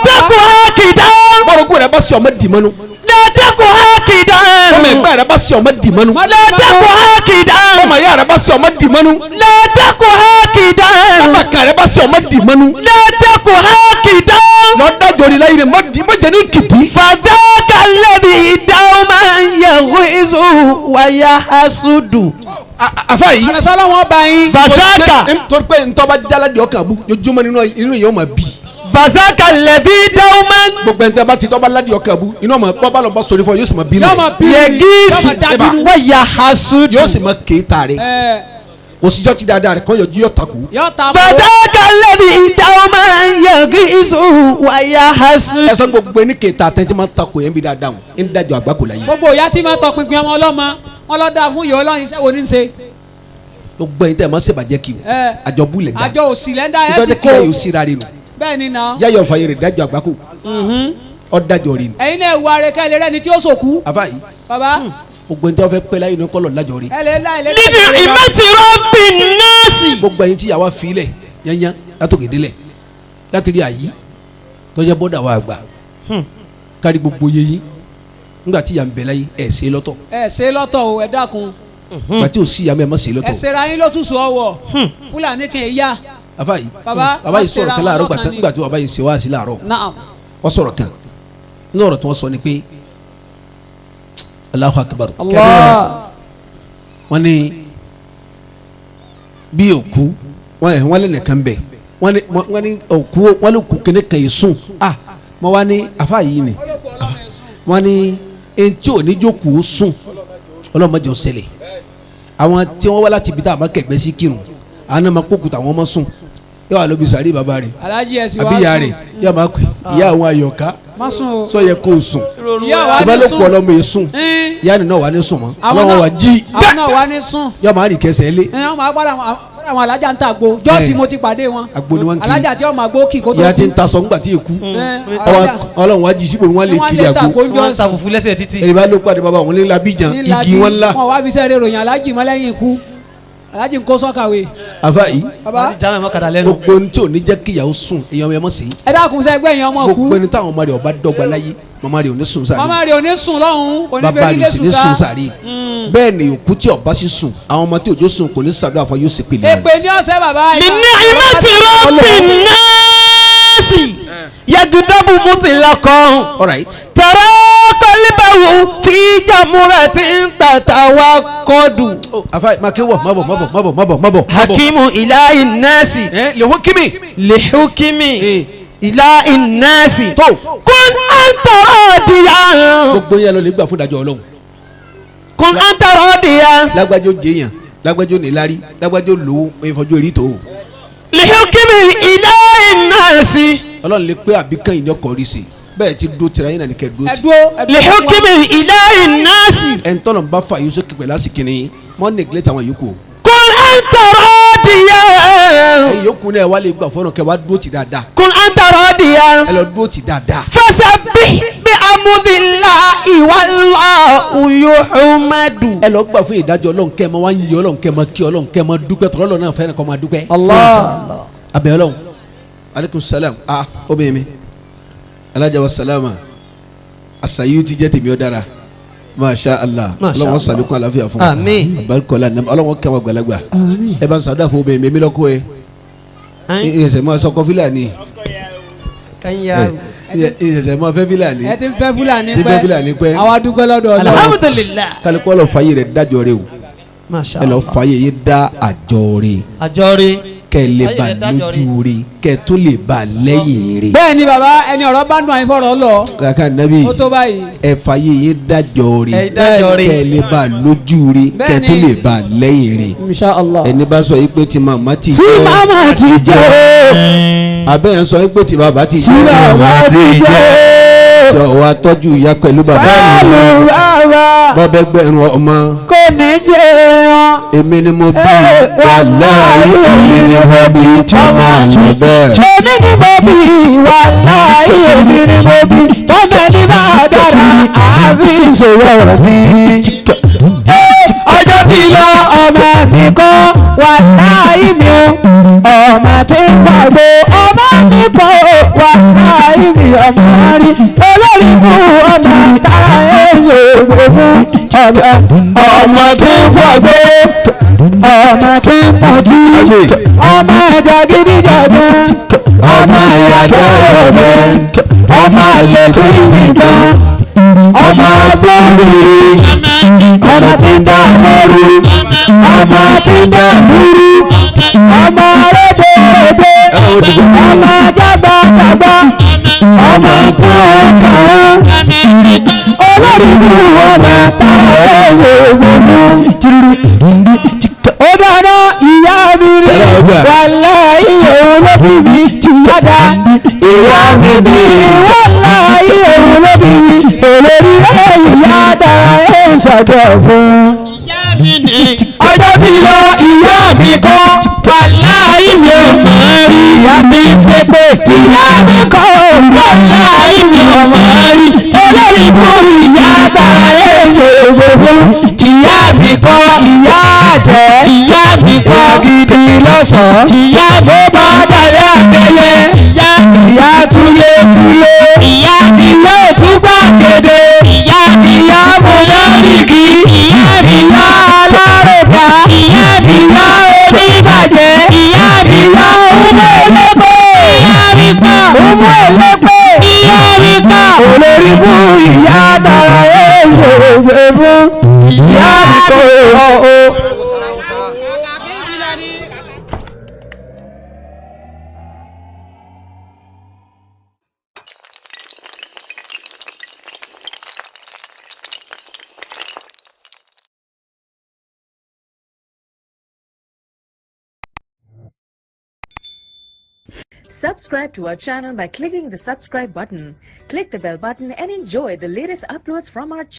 تك حاكدا Bọ́rọ̀gùn rẹ bá sí ọ má di mọ́nu. لا تك حاكدا Ọmọ ẹgbẹ́ rẹ bá sí ọ má di mọ́nu. لا تك حاكدا Ọmọ ìyá rẹ bá sí ọ má di mọ́nu. لا تك حاكدا Bàbá rẹ bá sí ọ má di mọ́nu. لا تك حاكدا Lọ dájọ́ rí láyé rẹ má di má jẹ ní kìdí. فذاك الذي دوما يغيظ ويحسد Àfa yìí. Àlọ́sọ́ ọlọ́run ọba yín. فذاك Torí pé ntọ́ bá jaladi ọkàn bu ojoojúmọ́ nínú inú yẹn ó ma bí. فذاك الذي دوما Gbogbo ẹni tẹ́ bá ti tọ́ bá ladi ọkàn bu inú ọmọ bọ́ bá lọ bá sọ̀rọ̀ fún ọ yóò sì ma bínú Yóò rẹ. máa bínú ni, يغيظ yóò máa dá bínú. ويحسد Yóò sì ma kéta rẹ. Ẹ Kò síjọ́ ti dáadáa rẹ kọ́ yọjú yọ takò. yóò ta ko. فذاك الذي دوما يغيظ ويحسد Ẹ sọ gbogbo ẹni kéta tẹ́tí ma takò yẹn bí dáadáa o ń dájọ́ àgbákò láyé. Gbogbo ìyá tí máa tọpinpin ọmọ ọlọ́mọ wọn lọ dáa fún ìyá ọlọ́run iṣẹ́ wo ní í ṣe. Gbogbo ẹni tẹ́ ẹ ma ṣèbàjẹ́ kí o. Ẹ. Àjọ bú lẹ̀ ń dá. Àjọ òsì lẹ́ńdà ẹ̀ sì Ìtọ́jú kó. kílẹ̀ yóò síra rẹ nù. Bẹ́ẹ̀ ni nà. Yáyọ̀ fàyè rẹ̀ dájọ́ àgbákò. Ọ dájọ́ rẹ nù. Ẹ̀yin náà wo ara ká lè rẹ́ni tí ó sòkú. Àfa yìí Bàbá gbogbo ẹni tí wọ́n fẹ́ pẹ́ láyé ní kọ́lọ̀ lájọ́ rẹ. ẹ lè láì lè. لنعمة رب الناس Gbogbo ẹni tí yàwá filẹ̀ yányán látòkè délẹ̀ látòrí àyí tọ́jà bọ́dà wa àgbà kárí gbogbo yẹyí ńgbà tí yà ń bẹ láyé ẹ̀ ṣe lọ́tọ̀ Ẹ ṣe lọ́tọ̀ o ẹ dákun. ńgbà tí ò sí yàmẹ́ ẹ̀ má ṣe Ẹ lọ́tọ̀. ṣera yín lótùsù ọwọ́. Fúlàní kì í yá. Àfa yìí Bàbá bàbá yìí wọ́n sọ̀rọ̀ ṣera kan wọn láàárọ̀ lọ́kàn gbàtà ni. ńgbà tí bàbá yìí ṣe wá sí láàárọ̀ Naam. wọ́n sọ̀rọ̀ kan nínú ọ̀rọ̀ tí wọ́n sọ ni pé Allahu Akbar Allah. wọ́n ní bí òkú wọ́n ẹ̀ wọ́n lé nìkan bẹ̀ wọ́n ní wọ́n ní òkú wọ́n lè kú kíní kan yìí sùn ah mo wá ní afa yìí ni wọ́n ní eŋti ò ní jókòó sùn ọlọ́mọdé ò ṣẹlẹ̀ àwọn tí wọ́n wá láti ibi tá a máa kẹ̀gbẹ́ sí kírun àwọn náà máa kókùtà àwọn ọmọ sùn yóò wá lóbi sàrí bàbá rẹ̀ Alájí ẹ sì wá àbí ìyá sùn. rẹ̀ yóò máa pè ìyá àwọn àyọ̀ká Má sùn o. sọ yẹ kó o sùn Ìyá wa ní ìbálòpọ̀ sùn. ọlọ́mọ yìí sùn Ẹ́n. ìyá nínú wà ní sùn mọ́ Àwọn ọlọ́wọ́ náà- wa jí Àwọn náà wá ní sùn. yóò máa rìn kẹsẹ̀ lé Ẹ wọ́n máa gbọ́dọ̀ àwọn alájà ń ta àgbo. Jọ́ọ̀sì Ẹ. mo ti pàdé wọn. Àgbo ni wọ́n ń kiri. Alájà tí wọ́n máa gbó kì kó tó ìyá ti kú. ń ta sọ ńgbà tí èkú Ẹ, alájà. ọlọ́run wá jí síbò wọn lè Wọ́n kiri lè ta àgbo àgbo ń wọ́n ń ta jọ́ọ̀sì. fùfú lẹ́sẹ̀ títì. ẹni bá ló pàdé bàbá òun ní labíjan igi wọn ńlá Wọn wá fi sẹ́rẹ̀ ròyìn alájì mọ́ lẹ́yìn ikú. Alájì ń kó sọ́kàwé. Afa yìí. Baba. Jana mọ́kàdá lẹ́nu. Gbogbo ní tí ò ní jẹ́ kíyàwó sùn èèyàn ẹ̀ mọ̀ sí. Ẹ dákun sẹ́ ẹgbẹ́ yẹn ọmọ kú. Gbogbo ní táwọn ọmọ rẹ̀ ọba dọ́gba láyé màmá rẹ̀ ò ní sùn sáré. Màmá rẹ̀ ò ní sùn lọ́hùn-ún kò ní bàbá fẹ́ rẹ̀ ò sì ní sùn sáré. Bẹ́ẹ̀ ni òkú tí ọba sì sùn àwọn ọmọ tí òjò sùn kò ní sàdúrà fún yóò sì pèlè. Èpè ní ọ̀sẹ̀ bàbá. Li ni'mati rabbin nasi yagudabu mutlaqan. All right. Tara qalbahu fi jamuratin tatawaqqadu. Afa máa ké wọ̀ má bọ̀ má bọ̀ má bọ̀ má bọ̀ má bọ̀. Hakimu ilahi nasi. Ẹ lè hukimi. Li hukimi ilahi nasi. Tó. Kun anta radiyan. Gbogbo yẹn lọ lè gbà fún ìdájọ́ Ọlọ́run. Kun anta radiyan. Lágbájó jẹyàn, lágbájó níláárí, lágbájó lówó, ìfọjú èrí tó. Li hukimi ilahi nasi. Ọlọ́run lè pé àbíkán yìí ní ọkọ̀ rí sí. Bẹ́ẹ̀ ti dó tira yín náà ní kẹ́ dó ti. Li hukimi ilahi nasi. Ẹn tọ́lọ̀ ń bá fa yóò sókè pẹ̀lú àsìkìní mọ́ neglect àwọn yòókù. Kun anta radiyan. Ẹ̀yin yòókù náà wà lè gbà fọ́nà kẹ́ wá dúró ti dáadáa. Kun anta radiyan. Ẹ lọ dúró ti dáadáa. Fasabbih bihamdillahi wallahu yuhmadu. Ẹ lọ gbà fún ìdájọ́ Ọlọ́run kẹ́ ẹ máa wá yìn Ọlọ́run kẹ́ ẹ máa kí Ọlọ́run kẹ́ ẹ máa dúpẹ́ tọ́lọ́ Ọlọ́run náà fẹ́ràn kó máa dúpẹ́. Allah. Abẹ́ Ọlọ́run. Aleykum salam. Ah obìnrin mi. Alájà wa salama. Àṣàyí ti jẹ́ tèmi ó dára. Masha Allah. Ọlọ́run sàlékún àlàáfíà fún wa. Àmín. Àbárikọ́lá nàmú Ọlọ́run kẹ́ wọn gbàlagbà. Ẹ bá ń sàdúrà fún obìnrin mi èmi lọ́kọ́ ẹ. Ìṣẹ̀ṣẹ̀ máa sọkọ fílàní. Ìṣẹ̀ṣẹ̀ máa fẹ́ fílàní. Ẹ ti ń fẹ́ fúlàní Ti fẹ́ fúlàní pẹ́. Àwa dúpẹ́ lọ́dọ̀ Ọlọ́run. Alhamdulillah. Kálukú lọ fàyè rẹ̀ dájọ́ rẹ̀ o. Masha Ẹ lọ Allah. fàyè yé dá àjọ rẹ̀. Àjọrí. Kẹ́ lè bá lójú rẹ̀ kẹ́ tó lè bá lẹ́yìn rẹ̀. Bẹ́ẹ̀ ni bàbá ẹni ọ̀rọ̀ bá nù àyín fọ̀rọ̀ lọ. Kàkà nàbí Ó tó báyìí. ẹ fàyè yé dájọ́ rẹ̀ Ẹ dájọ́ rẹ̀. kẹ́ lè bá lójú rẹ̀ kẹ́ tó lè bá lẹ́yìn rẹ̀. Insha Allah. Ẹni bá sọ yìí pé tí màmá ti Tí jẹ́ màmá ti jẹ́ abẹ́ yẹn sọ yìí pé tí bàbá ti tí jẹ́ bàbá ti jẹ́ jọ wa tọ́jú ìyá pẹ̀lú bàbá mi pẹ̀lú bàbá bọ́bẹ́ gbẹ̀rún ọmọ kò ní jẹ́ wọn. èmi ni mo bí wàláhì èmi ni mo bí tí màá ní bẹ́ẹ̀. Èmi ni mo bí wàláhì èmi ni mo bí tọ́mọ ní bá dára àbí ìṣòro mi. Ọjọ́ ti lọ ọmọ mi kọ́ wàláhì mi ò ọmọ tí ń fàgbọ́ ọmọ mi kọ́ wàláhì mi ọmọ rí olórí mú ọmọ tára èyí ògbó fún ọmọ tí ń fàgbọ́ ọmọ tí ń mọ̀jú ọmọ jàgídíjàgan ọmọ ìyàjọ́ ọ̀bẹ ọmọ àlè tí ń yìnbọn ọmọ agbóhùnrè ọmọ tí ń dá lóru ọmọ tí ń dá lóru ọmọ rédèrèdè ọmọ jágbàjàgbà ọmọ kàókàó olórí bí ọmọ táwọn èèyàn gbogbo. Ó dáná ìyá mi ní wàláhì òun ló bí mi padà ìyá mi ní wàláhì òun ló bí mi olórí rẹ̀ ìyá dára ẹ̀ ń ṣàjọ fún. Ọjọ́ tí lọ ìyá mi kọ́ wàláhì mi ò mọ̀ rí ìyá ti ṣe pé ìyá mi kọ́ wàláhì mi ò mọ̀ rí olórí kú ìyá dára ẹ̀ ṣe ògbó fún ìyá mi kọ́ ìyá jẹ́ ìyá mi kọ́ gidi lọ́sàn-án ìyá mi bá dalẹ̀ àgbẹ̀yẹ ìyá ìyá túlé túlé ìyá ìyá òtúgbà gèdè ìyá ìyá mọ̀lẹ́rìkì ìyá ìyá aláròkà ìyá ìyá oníbàjẹ́ ìyá ìyá ọmọ ẹlẹ́gbẹ́ ìyá mi kọ́ ọmọ ẹlẹ́gbẹ́ ìyá mi kọ́ olórí fún ìyá dára ẹ̀ lè fún ìyá mi kọ́ ọ̀. Subscribe to our channel by clicking the subscribe button. Click the bell button and enjoy the latest uploads from our channel.